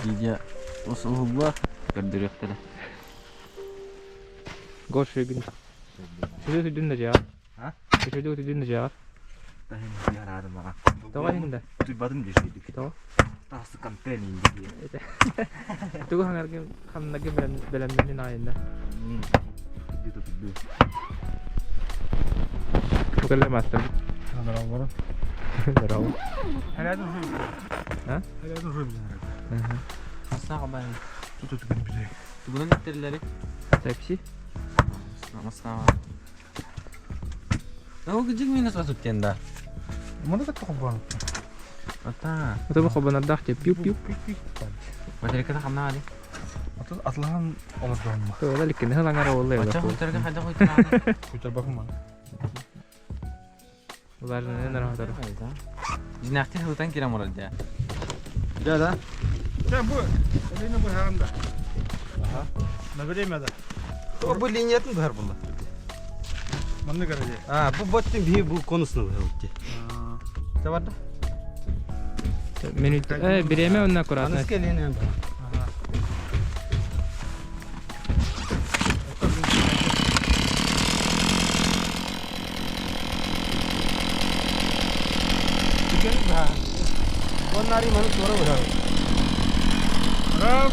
[SPEAKER 1] Видео усулла көрдүрөктөр.
[SPEAKER 2] Гош gün. Şöyle tüdün de cevap.
[SPEAKER 4] Ha?
[SPEAKER 2] Şöyle tüdün de cevap. Тоға хинда.
[SPEAKER 4] Туйбадым дешейдик.
[SPEAKER 2] Тоҕо?
[SPEAKER 4] Тасы контент инди.
[SPEAKER 2] Тугу хангаргын ханнаги белемнен айында. Tukalla master. Здорово. А?
[SPEAKER 1] Тугунан иттерлери.
[SPEAKER 2] Такси.
[SPEAKER 1] Намасна. Ну, гыжык минус басып да. Ата.
[SPEAKER 2] Отобу хобанардах те пиу пиу.
[SPEAKER 1] Батарейкада хамна али.
[SPEAKER 3] Атлахан олордон.
[SPEAKER 2] Тола ликин хылаңара оллай.
[SPEAKER 1] Ача батарейка хайда койт.
[SPEAKER 3] Кутар бакма.
[SPEAKER 2] Улар не нарахтар.
[SPEAKER 1] Жинахти хылтан кирам оралда.
[SPEAKER 4] Да, да.
[SPEAKER 3] Чэ, бу Элина быһаҕын да. На время да.
[SPEAKER 4] Бу линиятын быһар булла.
[SPEAKER 3] Маннык эрэ дии.
[SPEAKER 4] А, бу боттин биһи бу конусны быһар булти. Чэ барда.
[SPEAKER 2] Минут. Э, бириэмэ онно аккуратно.
[SPEAKER 4] Аныска линия быһар.
[SPEAKER 3] Раз,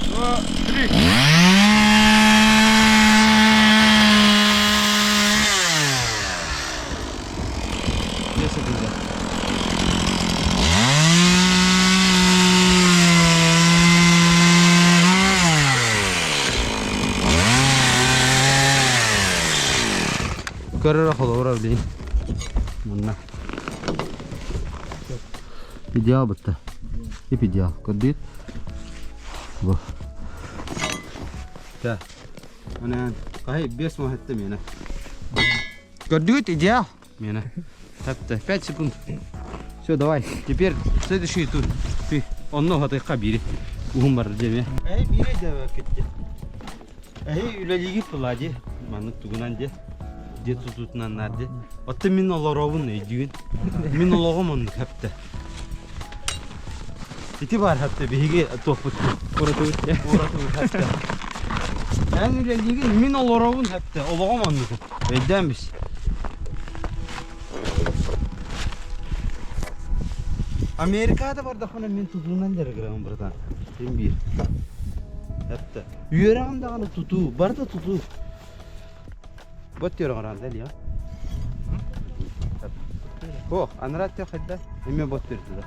[SPEAKER 3] два, три.
[SPEAKER 4] Көрөр холобура билин. Манна. Идеал бытта. Ип идеал. Көрдүт? Бу. Та. Ана кай 5 махетте мена. Көрдүгүт идеал? Мена. Тапта 5 секунд. Все, давай. Теперь следующий тур. Ты онно хатыйка бири. Уһун бар деме. Эй, бири де кетти. Эй, үлэлиги тулади. Маннык тугунан де. Де тутутунан нарди. Отто мин олоробун өйдүүн. Мин олоҕум оннук хэпте. Ити бар хэпте биһиги туохпут.
[SPEAKER 2] Уратыбыт.
[SPEAKER 4] Уратыбыт хэпте. Эн үлэлиигин мин олоробун хэпте. Олоҕум оннук. Өйдөөн бис. Америкада бардахпына мин тутуунан дьарыгырабын братан. Син биир. Хэпте. Үөрэҕим даҕаны тутуу, барыта тутуу. Бот түөрэ оҥорон да О, анараа түөх хайда? Эмиэ бот түөртүлэр.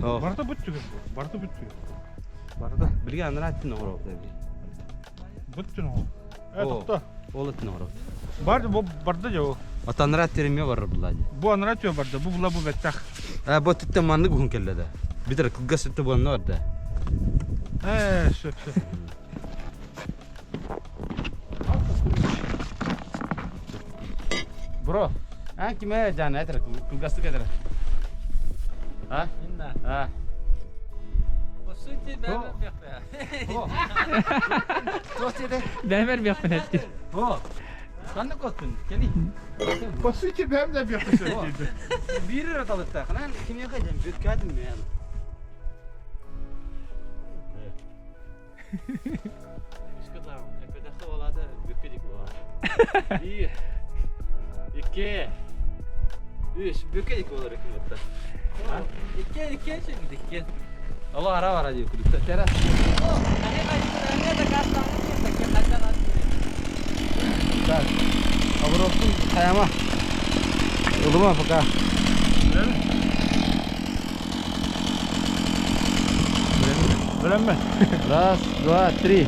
[SPEAKER 4] О,
[SPEAKER 3] Барыта бүттүгүн. Барыта бүттүгүн.
[SPEAKER 4] барыта. Билге анараа түн оҥоробут эби.
[SPEAKER 3] Бүттүн ол. Э,
[SPEAKER 4] О.
[SPEAKER 3] тохто.
[SPEAKER 4] Ол өттүн оҥоробут.
[SPEAKER 3] Бар, бу барда жо.
[SPEAKER 4] От анараа түөр эмиэ барар булла дии.
[SPEAKER 3] Бу анараа түө барда. Бу була бу бэттэх.
[SPEAKER 4] Э, бот түттэн маннык уһун кэллэ да. Битер кылгас өттө буонна барда.
[SPEAKER 3] Э, сөп, сөп.
[SPEAKER 4] Бро, а киме жана этер кылгастык этер. А? А.
[SPEAKER 5] По сути, бәрі
[SPEAKER 4] О.
[SPEAKER 2] Бәмер бияқпен әтті.
[SPEAKER 4] О. Ханнык костун? Кели.
[SPEAKER 3] По сути, бэм да бияқпын сөп.
[SPEAKER 4] Биир эрэ талыттаах. Ан кимиэхэ дьэн бүккәтим мен. Bir, iki, üç. Бүккәдик болар екен бұтта.
[SPEAKER 5] Иккен, иккен шегді, иккен.
[SPEAKER 4] Ала ара бара деп күліп. Тәрә. Так. Обороттун каяма. Улума пока.
[SPEAKER 3] Bilenme.
[SPEAKER 4] Раз, два, три.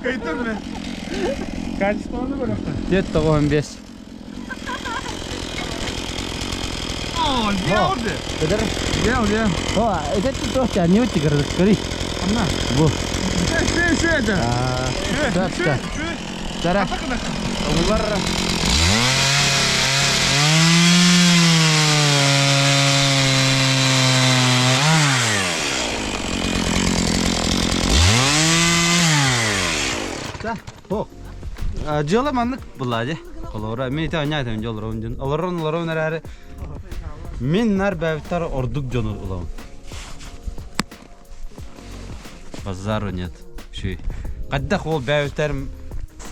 [SPEAKER 3] Кайтым мен. Качествоны көрөптө.
[SPEAKER 4] Дет 95.
[SPEAKER 3] О, не oldu?
[SPEAKER 4] Кедер.
[SPEAKER 3] Не oldu?
[SPEAKER 4] О, это тут тоже не өте кірдік, көрей.
[SPEAKER 3] Анна.
[SPEAKER 4] Бу.
[SPEAKER 3] Şu şu şu.
[SPEAKER 4] Так, так. Тара. Улар. Да, о. Дьыала маннык булла дии. Холобура, мин ити аня этем дьоллорун дьон. Олорон олорон эрээри мин нар бэбиттэр ордук дьону улабын. Базару нет. Шүй. Хайдах ол бэбиттэр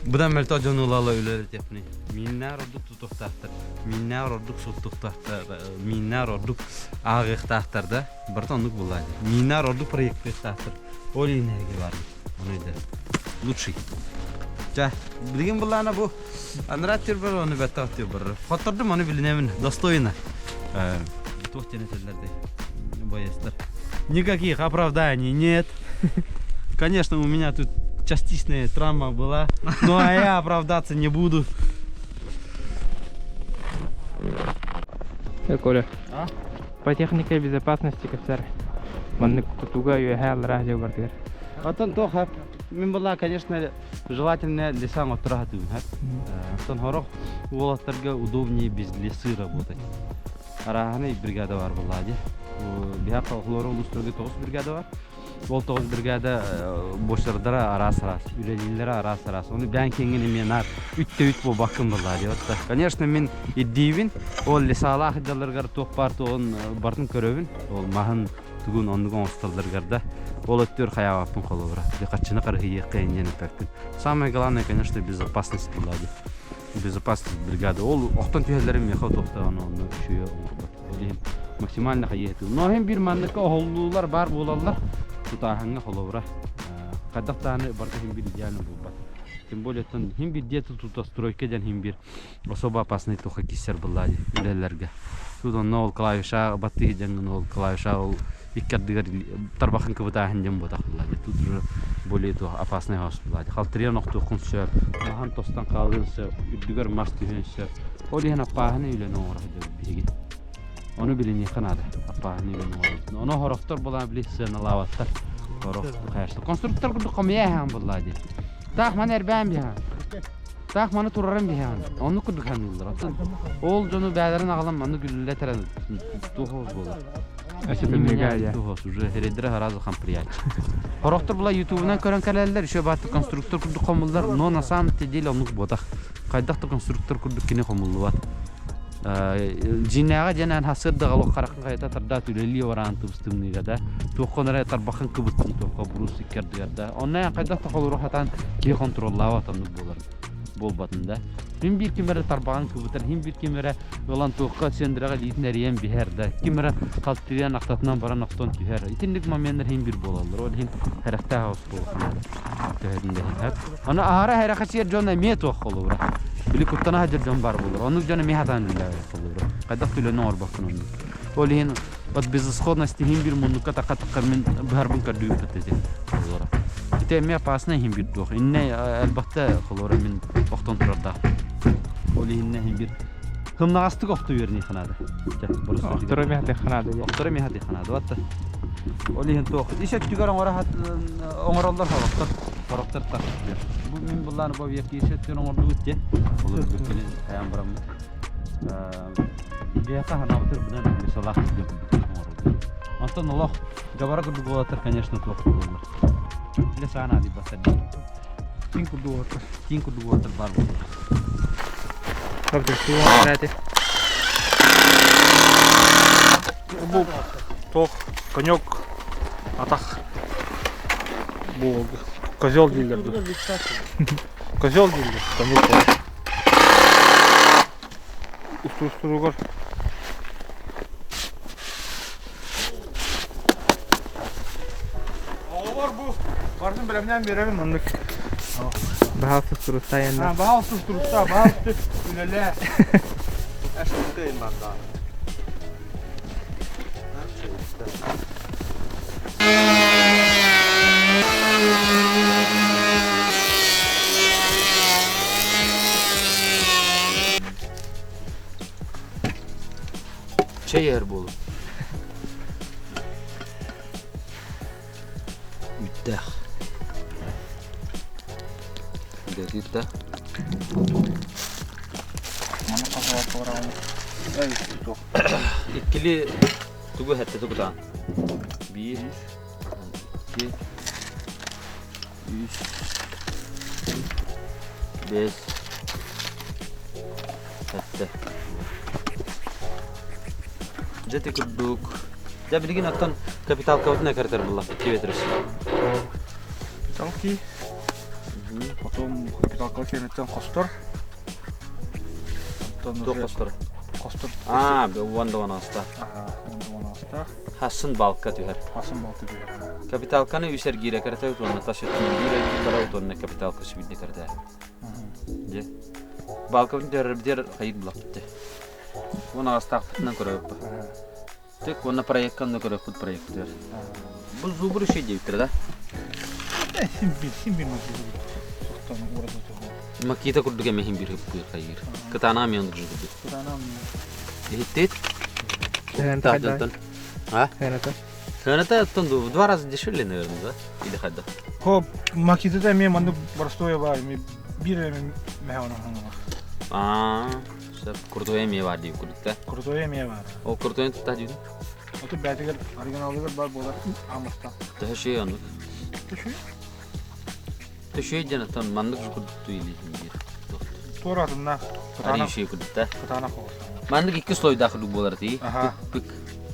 [SPEAKER 4] быдан мөлтөх дьону ылала үлэлэтиэхпиний. Миннээр ордук тутуохтаахтар. Миннээр ордук суттуохтаахтар. Миннээр ордук ааҕыахтаахтар да. Барыта оннук булла дии. Миннээр ордук проекттыахтаахтар. Ол энергия бар. Ону өйдө. Лучший. Ча, билигин буллаана бу анараа түр бар, оны бэттэх түр бар. Хоттордум ону билинэмин, достойно. Туох диэн этэллэр боецтар. Никаких оправданий нет. Конечно, у меня тут частичная травма была, но а я оправдаться не буду.
[SPEAKER 2] Коля.
[SPEAKER 4] А?
[SPEAKER 2] По технике безопасности кэпсэр. Маннык тутууга үөһэ аллараа дьэ бардыгар.
[SPEAKER 4] Оттон туох хап. Мин была, конечно, желательно леса оттора сатыыбын. Оттон сорох уолаттарга удобнее без лесы работать. Арааһынай бригада бар буоллаа дии. Биһиэхэ холоро улуустарга тоҕус бригада бар. Ол тоҕус бригада буочардара араас-араас, үлэлииллэрэ араас-араас. Ону бэйэҥ киэҥҥин эмиэ наар үттэ үт буолбаккын буоллаа дии. Конечно, мин ирдиибин. Ол лесалаах дьалларыгар туох баар туоҕун барытын көрөбүн. Ол маһын тугун оннук оҥостоллоругар да ол өттүгэр хайаабаппын холобура. Хаччыны харыһыйыахха инньэн эппэппин. Самое главное, конечно, безопасность была дии. Безопасность бригады. Ол охтон түһэллэрин миэхэ отуохтаҕына онно үчүгэй оҥорбот. Ол иһин максимально хайыһытыы. Но иһин биир манныкка оһоллуулар баар буолаллар. Тутааһыҥҥа холобура. Хайдах даҕаны барыта иһин биир идеально буолбат. Тем более иһин биир диэти тута стройка диэн иһин биир особо опасный туха киссер булла дии үлэлэргэ. Тут онно ол клавиша баттыы дьаҥын ол клавиша ол икки ардыгар тарбахын кыбытааһын диэн буотах булла дии. Тут уже более туох опасный хаос булла дии. Халтырыйан охтуоххун сөп, маһан тостон хаалыан сөп, үрдүгэр мас түһүөн сөп. Ол иһин аппааһыны үлэни оҥоро сылдьабыт биһиги. Ону билиниэххэ наада. Аппааһыны үлэни оҥоробут. Ону хорохтор булаан били сыаналаабаттар. Хорох Конструктор курдук хомуйа эһээн булла дии. Таах маны эрбээн биһээн. Таах маны тураран биһэҕин. Оннук курдук саныыллар. Оттон ол дьону бээлэрин аҕалан маннык үллэ тэрэн туох буолар. Туох уже херейдere сразу хамприять. Хорохтор була ютубунан көрөн кэлэллэр, еще баатты конструктор курдук хомуллар, но на самом деле оннук буотах. Хайдах да конструктор курдук кини хомуллубат. Дьиҥнээҕэ диэн эн сырдык олох хараххын хайата тардаат үлэлии бараан тыбыс-тымныыга да туоххун эрэ тарбаххын кыбыттын туохха буруус иккэрдигэр да онно эн хайдах да холоруох сатаан киһи хонтуруоллаабат оннук буолар буолбатын да мин биир ким эрэ тарбаҕын кыбытар хин биир ким эрэ ылан туохха сендрэҕэ илиитин эрийэн биһэр да ким эрэ халтырыйан ахтатынан баран охтон түһэр итинник моменнар хин биир буолаллар ол иһин сэрэхтээх оҕус буолуохха төһөтүн да иһин Аны аһара эрэхэчиэр дьон эмиэ туох холобура. Били куттана сылдьар дьон баар буолар. Оннук дьон эмиэ сатаан үлэлээбэт холобура. Хайдах да үлэни оҥорбоккун оннук. Ол иһин от безысходности иһин биир муннукка такка-такка мин быһарбын көрдүүбүт этэ холобура. Ити эмиэ опасный иһин биир туох. Иннэ элбэхтэ холобура мин охтон турардаахпын. Ол иһиннэ иһин биир хымнаҕастык охто үөрниэххэ наада.
[SPEAKER 2] Охторо эмиэ хатыахха наада.
[SPEAKER 4] Охторо эмиэ хатыахха наада. Батта. Ол иһин туох. Ис өттүгэр оҥороллор сорохтор. Сорохтор тахсыар. Бу мин буллааны бу объект ис өттүгэр оҥордубут диэн. Олор кэлин хайаан бараммыт. Биһиэхэ ханаабытыр быдан салаах диэн оҥороллор. Онтон олох габара курдук уолаттар, конечно, туох буолаллар. Илэ саана дийбаттар дии.
[SPEAKER 2] Тиҥ курдук уолаттар.
[SPEAKER 4] Тиҥ курдук уолаттар баар буолаллар.
[SPEAKER 3] Бу туох конек атах бу козел дииллэр дуу козел дииллэр конек устуругар Оҕолор бу барытын бэлэмнээн биэрэбин маннык.
[SPEAKER 2] Баһаалыста туруста айанна.
[SPEAKER 3] Баһаалыста туруста, баһаалыста үлэлээ. Эшкытын барда.
[SPEAKER 1] Чэй иһэр буолуҥ. Үүттээх. Үлэлиир да. Иккили тугу эһэттэ тугутаан? Биир, икки, үс, бэс, сэттэ. Дьэ ити курдук. Дьэ билигин оттон капиталкабытын экэртэр буллахпыт киветрис.
[SPEAKER 3] Капиталки. Потом капиталка кэнниттэн хостор.
[SPEAKER 1] Туох хостор?
[SPEAKER 3] Хостор.
[SPEAKER 1] Аа, уон да аста.
[SPEAKER 3] Уон аста.
[SPEAKER 1] Хасын балка түһэр.
[SPEAKER 3] Хасын балка түһэр.
[SPEAKER 1] Капиталканы үс эргиирэ кэрэтэ уонна тас өттүнэн биир эргиир бара уонна капиталка сүбүдэ кэрэтэ. Дьэ. Балкабын түһэрэрбитигэр хайыт булаппыт. Уон аҕастаахпытынан көрөбүт. Тек уонна проектка онно көрөкпүт проектыгар. Бу зубр еще диэбиттэрэ да?
[SPEAKER 3] Син бир
[SPEAKER 1] Макита курдук эмэ хин бир хыппыыр хайыыр. Кытаанаа мен оннук жугурдук.
[SPEAKER 3] Кытаанаа
[SPEAKER 1] Иһиттит?
[SPEAKER 2] Тахтан.
[SPEAKER 1] А?
[SPEAKER 2] Хэнэтэ.
[SPEAKER 1] Сыаната оттон в два раза дешевле, наверное, да? Или хайда?
[SPEAKER 9] Хоп, макетыта эмиэ маннык простое баар, эмиэ биир эмэ мэһэ оҥоһуллар.
[SPEAKER 1] Аа, сөп. Крутой эмиэ баар дии курдук да?
[SPEAKER 9] Крутой эмиэ баар.
[SPEAKER 1] Ол крутойун тутта диибин?
[SPEAKER 9] Оту бээтигэр оригиналыгар баар буолар амыстан.
[SPEAKER 1] Төһө шөй оннук?
[SPEAKER 9] Төшүй?
[SPEAKER 1] Төшөй диэн оттон маннык курдук туйли диир.
[SPEAKER 9] Туоратынна.
[SPEAKER 1] Арый шөй курдук да?
[SPEAKER 9] Кытаанах оҕус.
[SPEAKER 1] Маннык икки слойдаах курдук буолар тии.
[SPEAKER 9] Аха.
[SPEAKER 1] Пык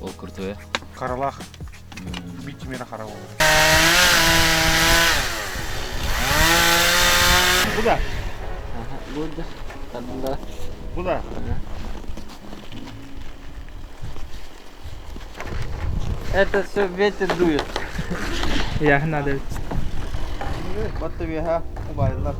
[SPEAKER 1] ол крутое.
[SPEAKER 9] Харалаах. Биир кимиэрэ хара буолар.
[SPEAKER 3] Бу да.
[SPEAKER 5] Бу да. Тардыллара.
[SPEAKER 3] Бу да.
[SPEAKER 5] Это все ветер дует.
[SPEAKER 2] Я надо.
[SPEAKER 4] Батта биэһэ убайылар.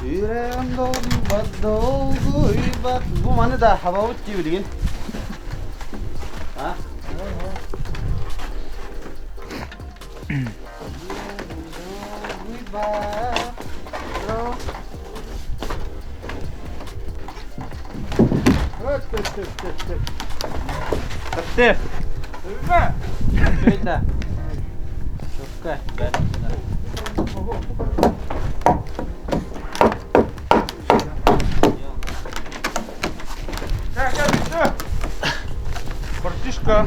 [SPEAKER 4] Yüreğim dolma dolguybat. Бу маны да хабабыт дии билигин. А?
[SPEAKER 5] Тепте. Шөйдә. Шөккә.
[SPEAKER 9] Братишка.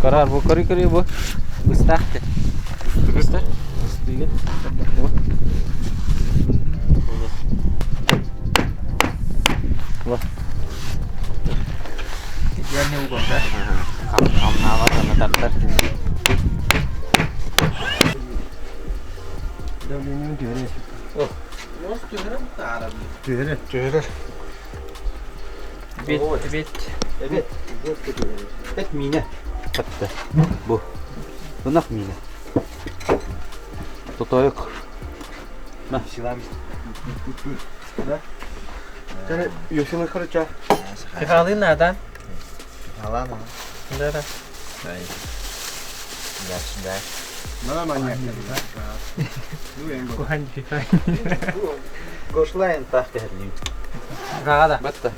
[SPEAKER 5] Карар бу кори кори бу. Быстахты. Быстах. Быстыгын. Бу.
[SPEAKER 1] Бу.
[SPEAKER 2] Идеальный угол, да?
[SPEAKER 1] Хамнаабат аны тартар.
[SPEAKER 3] Давлением түһэрэ. Түһэрэ. Түһэрэ.
[SPEAKER 2] Бит, бит.
[SPEAKER 4] Эбет. Эт миинэ. Хатта. Бу. Ынах миинэ. Тотоойук. На, силами.
[SPEAKER 3] Да? Және Йосилы короче.
[SPEAKER 5] Фифалы надо.
[SPEAKER 3] Алана.
[SPEAKER 5] Да, да.
[SPEAKER 3] Мана маньяк.
[SPEAKER 2] Кухан фифа.
[SPEAKER 4] Гошлайн тах кэһэрлиим.
[SPEAKER 5] Гага да.
[SPEAKER 4] Батта.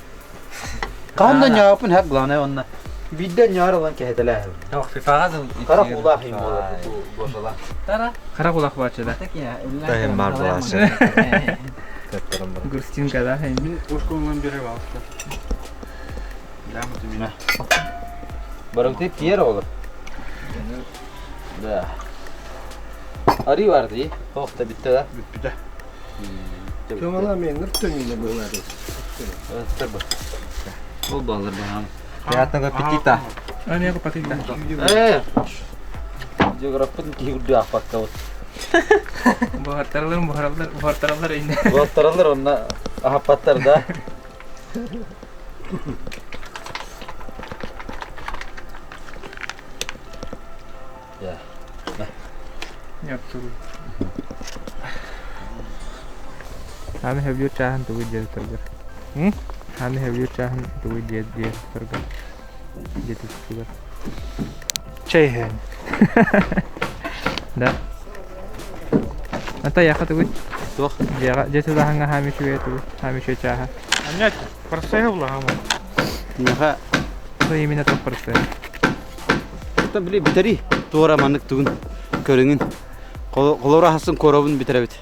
[SPEAKER 4] Хаһан да ньаапын хэп главное онна. Биирдэ ньаар ылан кэһэтэлээһин.
[SPEAKER 5] Ох, фифага да.
[SPEAKER 4] Хара кулаах им буолар бу гошала.
[SPEAKER 5] Тара.
[SPEAKER 2] Хара кулаах баачы да.
[SPEAKER 5] Тахим бар булашы.
[SPEAKER 2] Грустинка да.
[SPEAKER 9] Мин ушкуңан бере алты.
[SPEAKER 1] Барымты Пьер olur. Да. Арый бар дии. Ох да битте да.
[SPEAKER 3] Бүппүтэ.
[SPEAKER 1] Көмала мен Ол баллар баһам.
[SPEAKER 5] Приятного аппетита.
[SPEAKER 2] А, меня патыта.
[SPEAKER 1] Э. Географпын киһи үрдү ахпакка вот.
[SPEAKER 2] Буһартаралар, буһаралар, буһартаралар инде.
[SPEAKER 1] Буһартаралар онна ахаппаттар да. Я.
[SPEAKER 2] Нет, туру. Аны хэвлүр чааһын тугуй диэт тургар. Аны хэвлүр чааһын тугуй диэт диэт тургар. Диэт тургар.
[SPEAKER 9] Чай хэн.
[SPEAKER 2] Да. Ата яха тугуй.
[SPEAKER 4] Туох?
[SPEAKER 2] Дьиэҕэ дьиэ тулаһаҥҥа хаами үчүгэй тугуй. Хаами үчүгэй чааһа.
[SPEAKER 9] Аннять, простая була хама.
[SPEAKER 4] Миэхэ
[SPEAKER 2] То именно топ простая.
[SPEAKER 4] Та били бүтэри туора маннык тугун көрүҥүн. Холоро хасын коробун бүтэрэбит.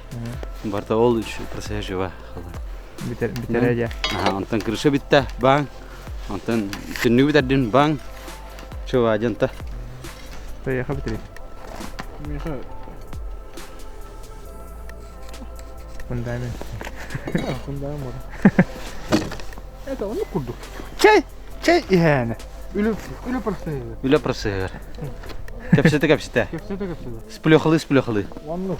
[SPEAKER 4] Барта ол үч процесс жива.
[SPEAKER 2] Бүтэр бүтэрэ дьэ.
[SPEAKER 4] Аха, онтон крыша бүттэ, баң. Онтон түннүгү бүтэрдин, баң. Чува дьонта.
[SPEAKER 2] То яха бүтэри. Фундамент.
[SPEAKER 9] Фундамент. Это оннук курдук. Чэй! Чэй иһээнэ. Үлэ үлэ процеһыгар.
[SPEAKER 4] Үлэ процеһыгар. Кэпсэтэ кэпсэтэ.
[SPEAKER 9] Кэпсэтэ кэпсэтэ.
[SPEAKER 4] Сплехалы сплехалы.
[SPEAKER 9] Оннук.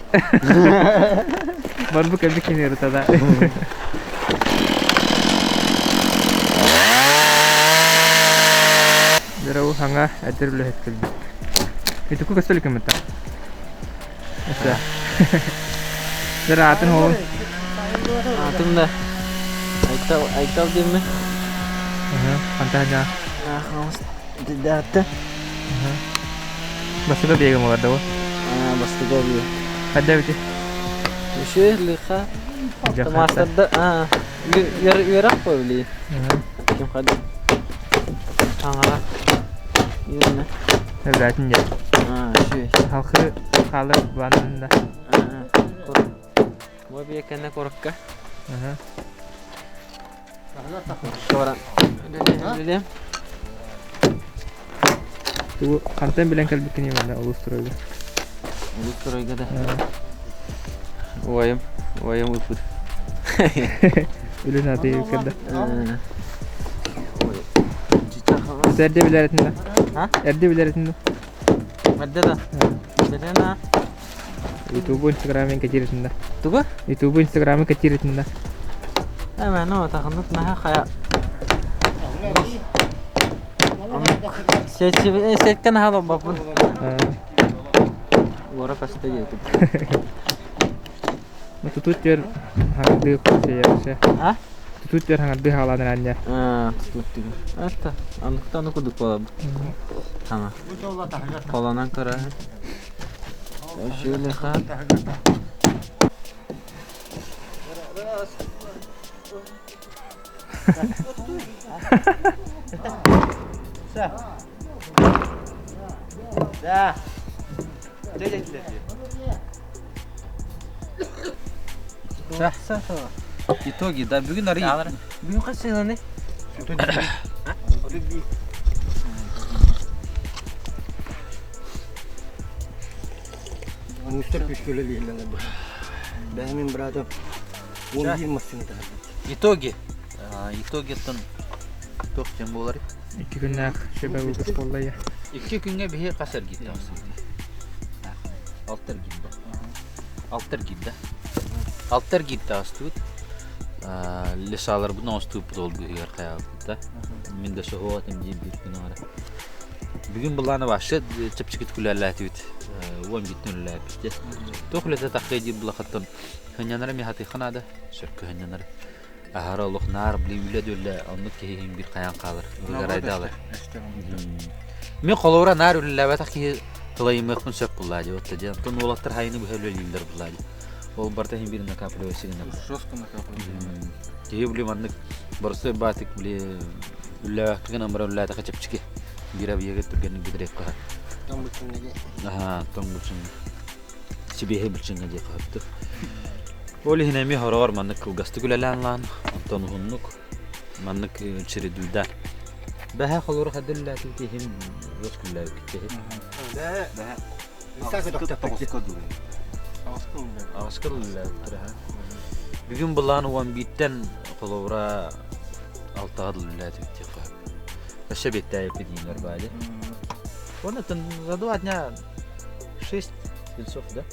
[SPEAKER 2] Барбы кэлби киниэрі тада. Дөрөу хаҥа эдэр үлэһит кэлбит. Итику көстөл кымыта. Эсэ. Дэр аатын хоҕун.
[SPEAKER 5] Аатым да Айтал Айтал диэммин.
[SPEAKER 2] Хантан дьаа.
[SPEAKER 5] Даатта.
[SPEAKER 2] Бастыга биэгим олар да бу.
[SPEAKER 5] Бастыга биэ.
[SPEAKER 2] Хадда бити.
[SPEAKER 5] Үшү лыха. Маастарда үөрэх били. Ким хадда. Хаҥара. Үөрэнэ.
[SPEAKER 2] Эбээтин дьэ.
[SPEAKER 5] Үшү.
[SPEAKER 2] Халқы хаалар планында.
[SPEAKER 5] Бу биэкэнэ куракка. Баран. Үлэлиэм.
[SPEAKER 2] Тугу хантан билэн кэлбиккиний манна улуус туройга?
[SPEAKER 5] Улуус туройга да. Уойум, уойум ыппыт.
[SPEAKER 2] Үлүн аты кэрдэ. Эрдэ билэр этин да? Эрдэ билэр этин да?
[SPEAKER 5] Эрдэ да. Билэн а.
[SPEAKER 2] Ютубу, Инстаграмын кэтииритин да.
[SPEAKER 5] Тугу?
[SPEAKER 2] Ютубу, Инстаграмы кэтииритин да.
[SPEAKER 5] Эме, ну, тахыннык наха хая. Сеткен хало бапын. Гора касты етіп.
[SPEAKER 2] Ну, тутут жер хаңарды көсеяршы.
[SPEAKER 5] А?
[SPEAKER 2] Тутут жер хаңарды халаныр ання.
[SPEAKER 5] А, тутут деген. Атта, анықтан окудук болабы. Хаңа. Колонан кара. Шүлеха.
[SPEAKER 4] Да. Итоги, да, бүгүн ары.
[SPEAKER 5] Бүгүн кайсы жылы?
[SPEAKER 10] Мустар күскөлө Бәһмин братым. Он bir массыны
[SPEAKER 4] Итоги. Итогиттан туох диэн буолар?
[SPEAKER 2] Икки күннээх шөбө выпуск буолла я.
[SPEAKER 4] Икки күҥҥэ биһи хас эргитте Алта эргитте. Алта эргитте. Алта эргитте астыбыт. Лесаларбытын оҥостубуппут ол быыһыгар хайаабыт да. Мин да соһуо этим диир биир күн аҥара. Бүгүн былаана вообще чэпчэкитик үлэлээтибит. Уон бииртэн үлэлээбиппит. Туох үлэтэ таххай диир булахаттан хынньанара ми хатыйха наада. Сөпкө хынньанара. Аһара олох наар били үлэ да оннук киһи иһин биир хайаан хаалар. Ыгарайдаалар. Мин холобура наар үлэлээбэтэх киһи тылайымыахпын сөп буллаа дии отта диэн. Онтон уолаттар хайыны быһа үлэлииллэр буллаа дии. Ол барыта иһин биир накапливайся гына.
[SPEAKER 9] Жестко накапливайся.
[SPEAKER 4] Киһи били маннык боростуой баатык били үлэлээбэккэ гынан баран үлэлээтэхэ чэпчэки. Биир абыйыга түргэнник бүтэрээккэ.
[SPEAKER 10] Тоҥ буччуҥҥа дии.
[SPEAKER 4] Аһаа, тоҥ буччуҥҥа. Сибиэһэй буччуҥҥа диэххэ сөптөөх. Ол иһин эмиэ хороҕор маннык кылгастык үлэлээн лаан, онтон уһуннук маннык чередуйдаан. Бэһэ холоро хадыр үлээтибит иһин өс күллээбиккит иһин.
[SPEAKER 10] Бэһэ.
[SPEAKER 4] Аҕыска үлэлээбиттэр аһа. Бүгүн былаан уон бииртэн холобура алтаҕа дылы үлэлээтибит диэххэ сөп. Өссө биэттээбиппит ииннэр баали. Уонна за два дня шесть часов, да?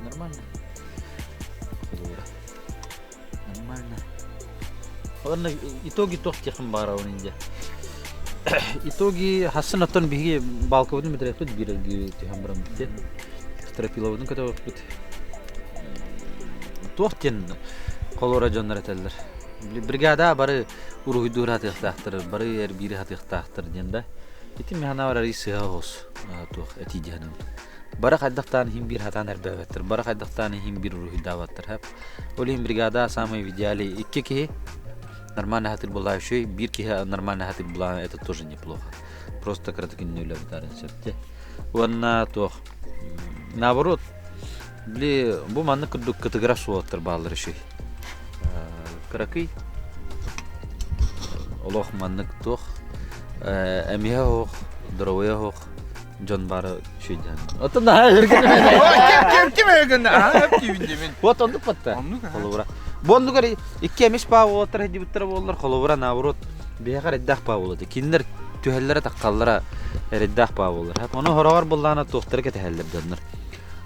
[SPEAKER 4] Нормально. Холобура. Нормально. Ладно, итоги туох диэххин баҕарабын инде. Итоги хассын оттон биһиги балкабытын бүтэрээппит биир эргиир түһэн бараммыт диэн. Стропиловытын көтөҕүппүт. Туох диэн холура дьоннор этэллэр. Бригада бары уруһуйдуур хатыахтаахтар, бары эрбиири хатыахтаахтар диэн да. Ити мин санаабар арый сыһа оҕус туох этии диэн Бары хайдахтаан иһин биир хатаан эрбээбэттэр, бары хайдахтаан иһин биир уруһуйдаабаттар. Хэп. Ол иһин бригада самый в идеале икки киһи нормально хатыр была еще биир киһи нормально хатыр была это тоже неплохо. Просто кыратык үлэ бутарын сөптө. Уонна туох наоборот били бу маннык курдук кытыгыра суоттар бааллар еще. Кыракый олох маннык туох эмиһэ оһох, здоровая оһох. Дьон бары үчүгэй Оттон наһаа өргөн.
[SPEAKER 2] Ким ким өргөн? Аа, ким димин.
[SPEAKER 4] Вот оннук батта.
[SPEAKER 2] Оннук.
[SPEAKER 4] Холобура. Бу оннугар икки эмис паа уолаттар хедибиттер буоллар, холобура наоборот биһиэхэ эрэйдээх паа буолла. Кинилэр түһэллэрэ таххаллара эрэйдээх паа буоллар. Ону хороҕор буллаана туохтары кэтэһэллэр дьоннор.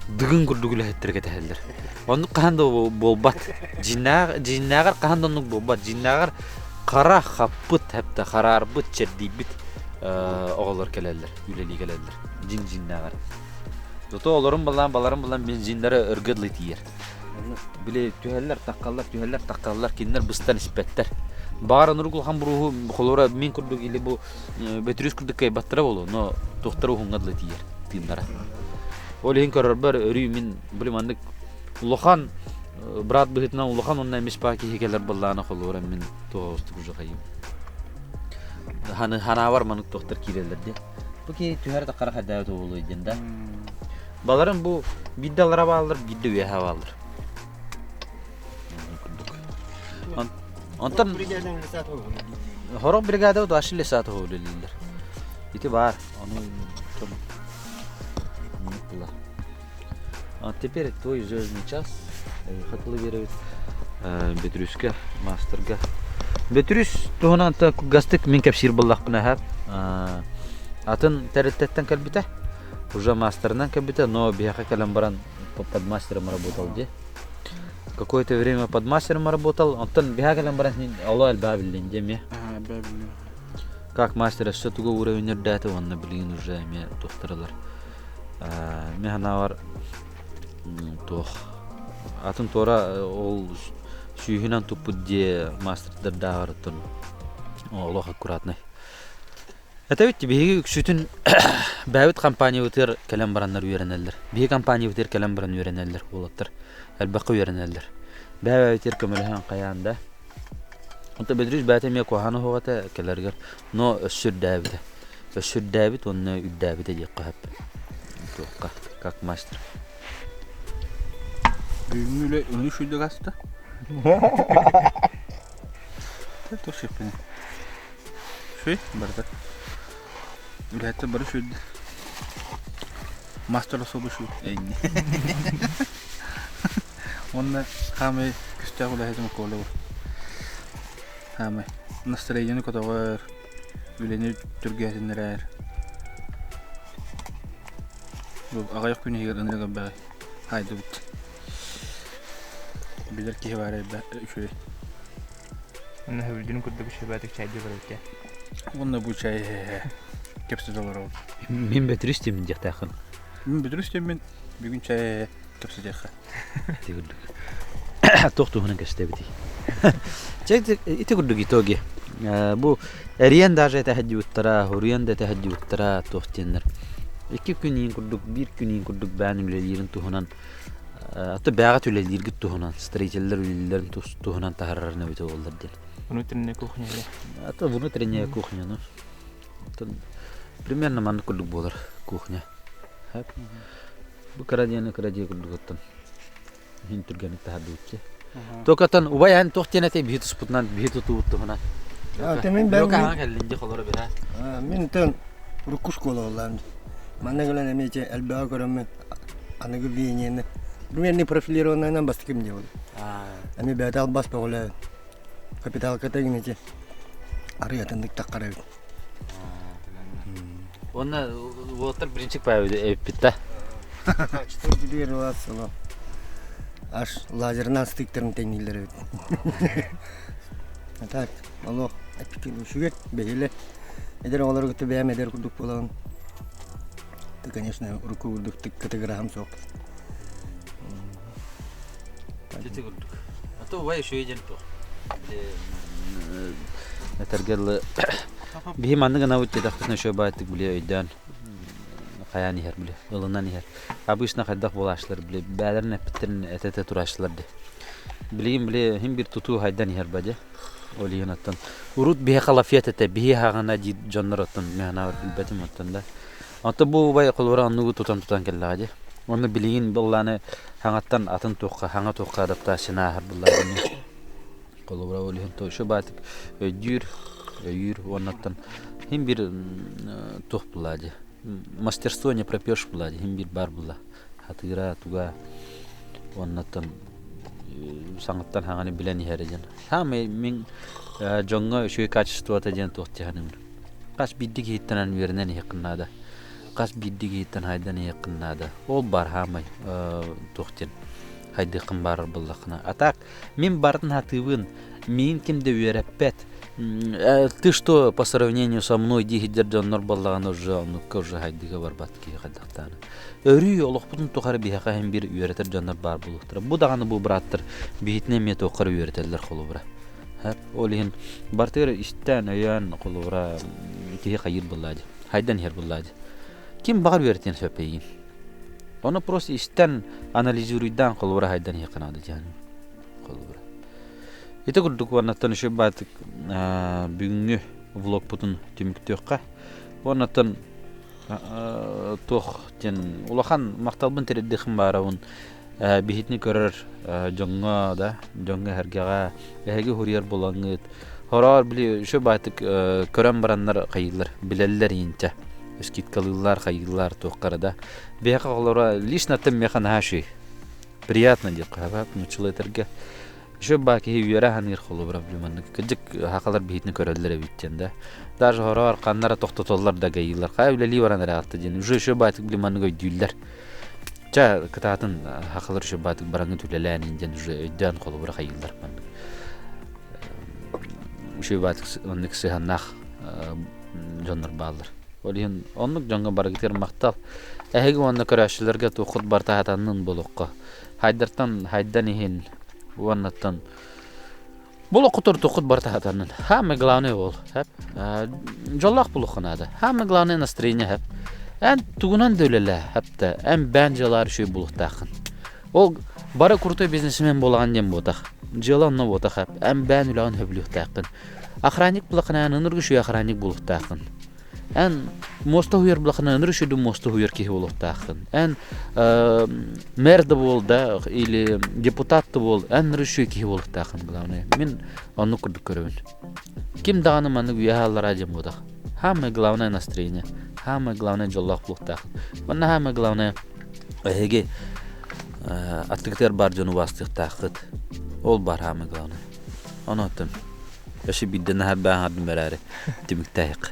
[SPEAKER 4] Дыгын курдук үлэһиттэр кэтэһэллэр. Оннук хаһан да буолбат. Дьиҥнээҕэр хаһан да оннук буолбат. Дьиҥнээҕэр хара хаппыт, хэптэ хараарбыт, чэрдийбит оҕолор кэлэллэр, үлэлии кэлэллэр. Дьиҥ дьиҥнээҕэр. Зато олорун балаан, баларын булан бензиннэрэ өргө дылы тиийэр. Били түһэллэр, таххаллар, түһэллэр, таххаллар, кинилэр быстан испэттэр. Баҕар оннук улахан буруһу холобура мин курдук или бу Бөтүрүс курдук кыайбаттара буолуо, но туохтара уһуҥҥа дылы тиийэр тыыннара. Ол иһин көрөрбөр өрүү мин били маннык улахан брат быһыытынан улахан уонна эмис баа киһи кэлэр буоллаҕына холобура мин туох уже хайым. Ханы ханаабар маннык туохтар киирэллэр диэн. Бу киһи түһэр да хара хайдаабыт буолуой диэн да. Баларым бу биирдэ аллара бааллар, биирдэ үөһэ бааллар. Онтон Хорох бригада даши лесат үлэлииллэр. Ити баар. Ону А теперь твой звездный час. Хатылы биэрэбит Бөтүрүскэ, мастерга. Бөтүрүс туһунан кылгастык мин кэпсиир буоллахпына эһэп. Атын тэрилтэттэн кэлбитэ. Уже мастерынан кэлбитэ, но биһиэхэ кэлэн баран под мастером работал дии. Какое-то время под мастером работал, онтон биһиэхэ кэлэн баран оло элбэҕи биллин дии эмиэ. Как мастер өссө тугу уровень үрдээтэ уонна билигин уже эмиэ туохтарылар. Мин санаабар туох атын туора ол сүүһүнэн туппут дьиэ мастердардааҕарыттан олох аккуратнай. Этэбит биһиги үксүтүн бэйэбит компаниябытыгар кэлэн бараннар үөрэнэллэр. Биһиги компаниябытыгар кэлэн баран үөрэнэллэр уолаттар. Элбэххэ үөрэнэллэр. Бэйэ-бэйэбитигэр көмөлөһөн хайаан да. Онто Бөдүрүс бэйэтэ эмиэ куһаҕан оһох этэ кэлэригэр, но өссө үрдээбитэ. Өссө үрдээбит уонна үрдээбитэ диэххэ сөп. Туохха, как мастер.
[SPEAKER 3] Бүгүҥҥү үлэ өнү шүйдүк аста. Туох шиппини. Шүй барыта. Үлэһиттэр бары шүйдү. Мастер особо шүй. Эйни. Уонна хаамай күстээх үлэһитим Коля бу. Хаамай настроениены көтөҕөр, үлэни түргээтиннэрэр. Бу аҕыйах күн иһигэр ынырык элбэҕи хаайдыбыт. Билэр киһи баар элбэх үчүгэй.
[SPEAKER 2] Онно хөбүлдүн курдук үчүгэйдик чайдыы барбыт
[SPEAKER 3] Уонна бу чай кэпсэтэ олоробут.
[SPEAKER 4] Мин Бөтүрүс диэмин диэхтээххин.
[SPEAKER 3] Мин Бөтүрүс диэммин бүгүн чай кэпсэтиэххэ.
[SPEAKER 4] Ити курдук. Туох туһунан кэпсэтэбитий? Чэ, ити курдук итоги. Бу эриэн даже этэһэддибуттара, хуруйан да этэһэддибуттара туох диэннэр. Икки күн иин курдук, биир күн иин курдук бээн үлэлиирин туһунан Аты бэҕэ үлэлииргит туһунан, строителлэр үлэлииллэрин туһунан таһарарын эбитэ буоллар диэн.
[SPEAKER 2] Внутренняя кухня
[SPEAKER 4] Это внутренняя кухня, ну. Примерно маннык курдук буолар кухня. Бу кыра диэни кыра дьиэ курдук оттон иһин түргэнник таһардыбытчы. Только убай эн туох диэн этэй биһи туспутунан биһи тутуубут туһунан.
[SPEAKER 10] Мин
[SPEAKER 4] кэллин дии холоро биһа.
[SPEAKER 10] Мин тэн урукку школа боллаам. Манна кэлэн эмиэ элбэҕи көрөммүн аныгы веяниени примерно профилированнайынан бастакым дии Эми бэйэтэ албас бөҕөлөөн капиталката гинити арыйатыннык таххар эбит.
[SPEAKER 4] Уонна уолаттар биринчик эппит да.
[SPEAKER 10] Аж лазерынан стыктарын тэҥнииллэр эбит. А так, олох эппитин үчүгэй, бэһиэлэ. Эдэр оҕолору кытта бэйэм эдэр курдук буолабын. Ты, конечно, урукку курдук кытыгыраһым суох.
[SPEAKER 4] Ити курдук. А то убай үчүгэй диэн туох. Этэргэ дылы биһи маннык гынабыт диэтэхпитинэ үчүгэй баайтык били өйдөөн хайаан иһэр били ылынан иһэр. Обычно хайдах буолааччылар били бээлэрин эппиттэрин этэ-этэ турааччылар дии. Билигин били иһин бир тутуу хайдан иһэр ба дии. Ол иһин оттон урут биһиэхэ лафет этэ биһи хаҕана диир дьоннор оттон мин билбэтим оттон да. Оттон бу убай холобура оннугу тутан-тутан кэллэҕэ дии. Уонна билигин быллааны хаҥаттан атын туохха, хаҥа туохха адаптацияны ааһар быллааны. Холобура ол иһин еще баатык өйдүүр, өйүүр уоннаттан хин бир туох буллаа дии. Мастерство не пропьешь була, иһин биир баар була. Хатыыра туга оннуттан саҥаттан хаҥаны билэн иһэрэ диэн. Саамай мин дьоҥҥо үчүгэй качествота диэн туох дии Хас биирдии киһиттэн үөрэнэн иһиэххин наада. Хас биирдии киһиттэн хайдан иһиэххин наада. Ол баар хаамай туох диэн хайдыаххын баарар буоллаххына. А так мин барытын сатыыбын, миин ким да үөрэппэт. Ты что по сравнению со мной дии сылдьар дьоннор буоллаҕына уже оннукка уже хайдыга барбат киһи хайдахтаана. Өрүү олохпутун тухары биһиэхэ иһин биир үөрэтэр дьоннор баар буолуохтара. Бу даҕаны бу бырааттар биһитинэ эмиэ туохха эрэ үөрэтэллэр холобура. Ол иһин бартыгар истээн, өйөөн холобура киһи хайыыр буоллаа дии. Хайдан иһэр буоллаа дии. Ким баҕар үөрэтиэн сөп эйигин. Ону просто истэн, анализируйдаан холобура хайдан иһиэххэ наада дьаһан. Холобура. Ити курдук уоннаттан үчүгэй баатык бүгүҥҥү влогпутун түмүктүөххэ. Уоннаттан туох диэн улахан махталбын тириэрдиэххин баарабын биһитини көрөр дьоҥҥо да дьоҥҥо эһэргэҕэ эһиги хуруйар булаҥҥыт хороор били үчүгэй баатык көрөн бараннар хайыыллар билэллэр иинчэ скидкалыыллар хайыыллар туоххара да биһиэхэ оҕолоро лично тым миэхэ наһаа үчүгэй приятно диэххэ сөп нууччалыы этэргэ Еще баа киһи үөрэ саныыр холобура били маннык кырдьык хахалар биһитини көрөллөр эбит диэн да. Даже хороор ханнара тохтотоллор да гайыылар. Хаа үлэлии баран эрэ аатта диэн. Уже еще баатык били маннык өйдүүллэр. Ча кытаатын хахалар еще баатык бараҥыт үлэлээн диэн уже өйдөөн холобура хайыыллар маннык. Еще баатык оннук сыһаннаах дьоннор бааллар. Ол иһин оннук дьоҥҥо барыгытыгар махтал. Эһиги уонна көрөөччүлэргэ туоххут барыта хатаннын буолуохха. Хайдартан хайдан иһин уоннаттан Булуккутур туххут барыта хатаннын. Самое главное ол. Дьоллоох булуохха наада. Самое главное настроение хэп. Эн тугунан да үлэлээ хэптэ. Эн бээн дьыалаар үчүгэй булуохтааххын. Ол бары крутой бизнесмен буолаҕын диэн буотах. Дьыала онно буотах хэп. Эн бээн үлэҕин хөбүлүөхтээххин. Охранник булаххына эн ыныргы үчүгэй охранник буолуохтааххын. Эн муоста уһуйар булаххына ыныр үчүгэй муоста уһуйар киһи буолуохтааххын. Эн мэр да буол да или депутат да буол эн ыныр үчүгэй киһи буолуохтааххын главное. Мин оннук курдук көрөбүн. Ким даҕаны маннык үөһэ аллараа диэн буотах. Самое главное настроение. Самое главное дьоллоох буолуохтааххын. Манна самое главное эһиги аттыгытыгар баар дьону убаастыахтааххыт. Ол баар самое главное. Онон өссө биирдэ наһаа бааһырдым эрээри түмүктээһик.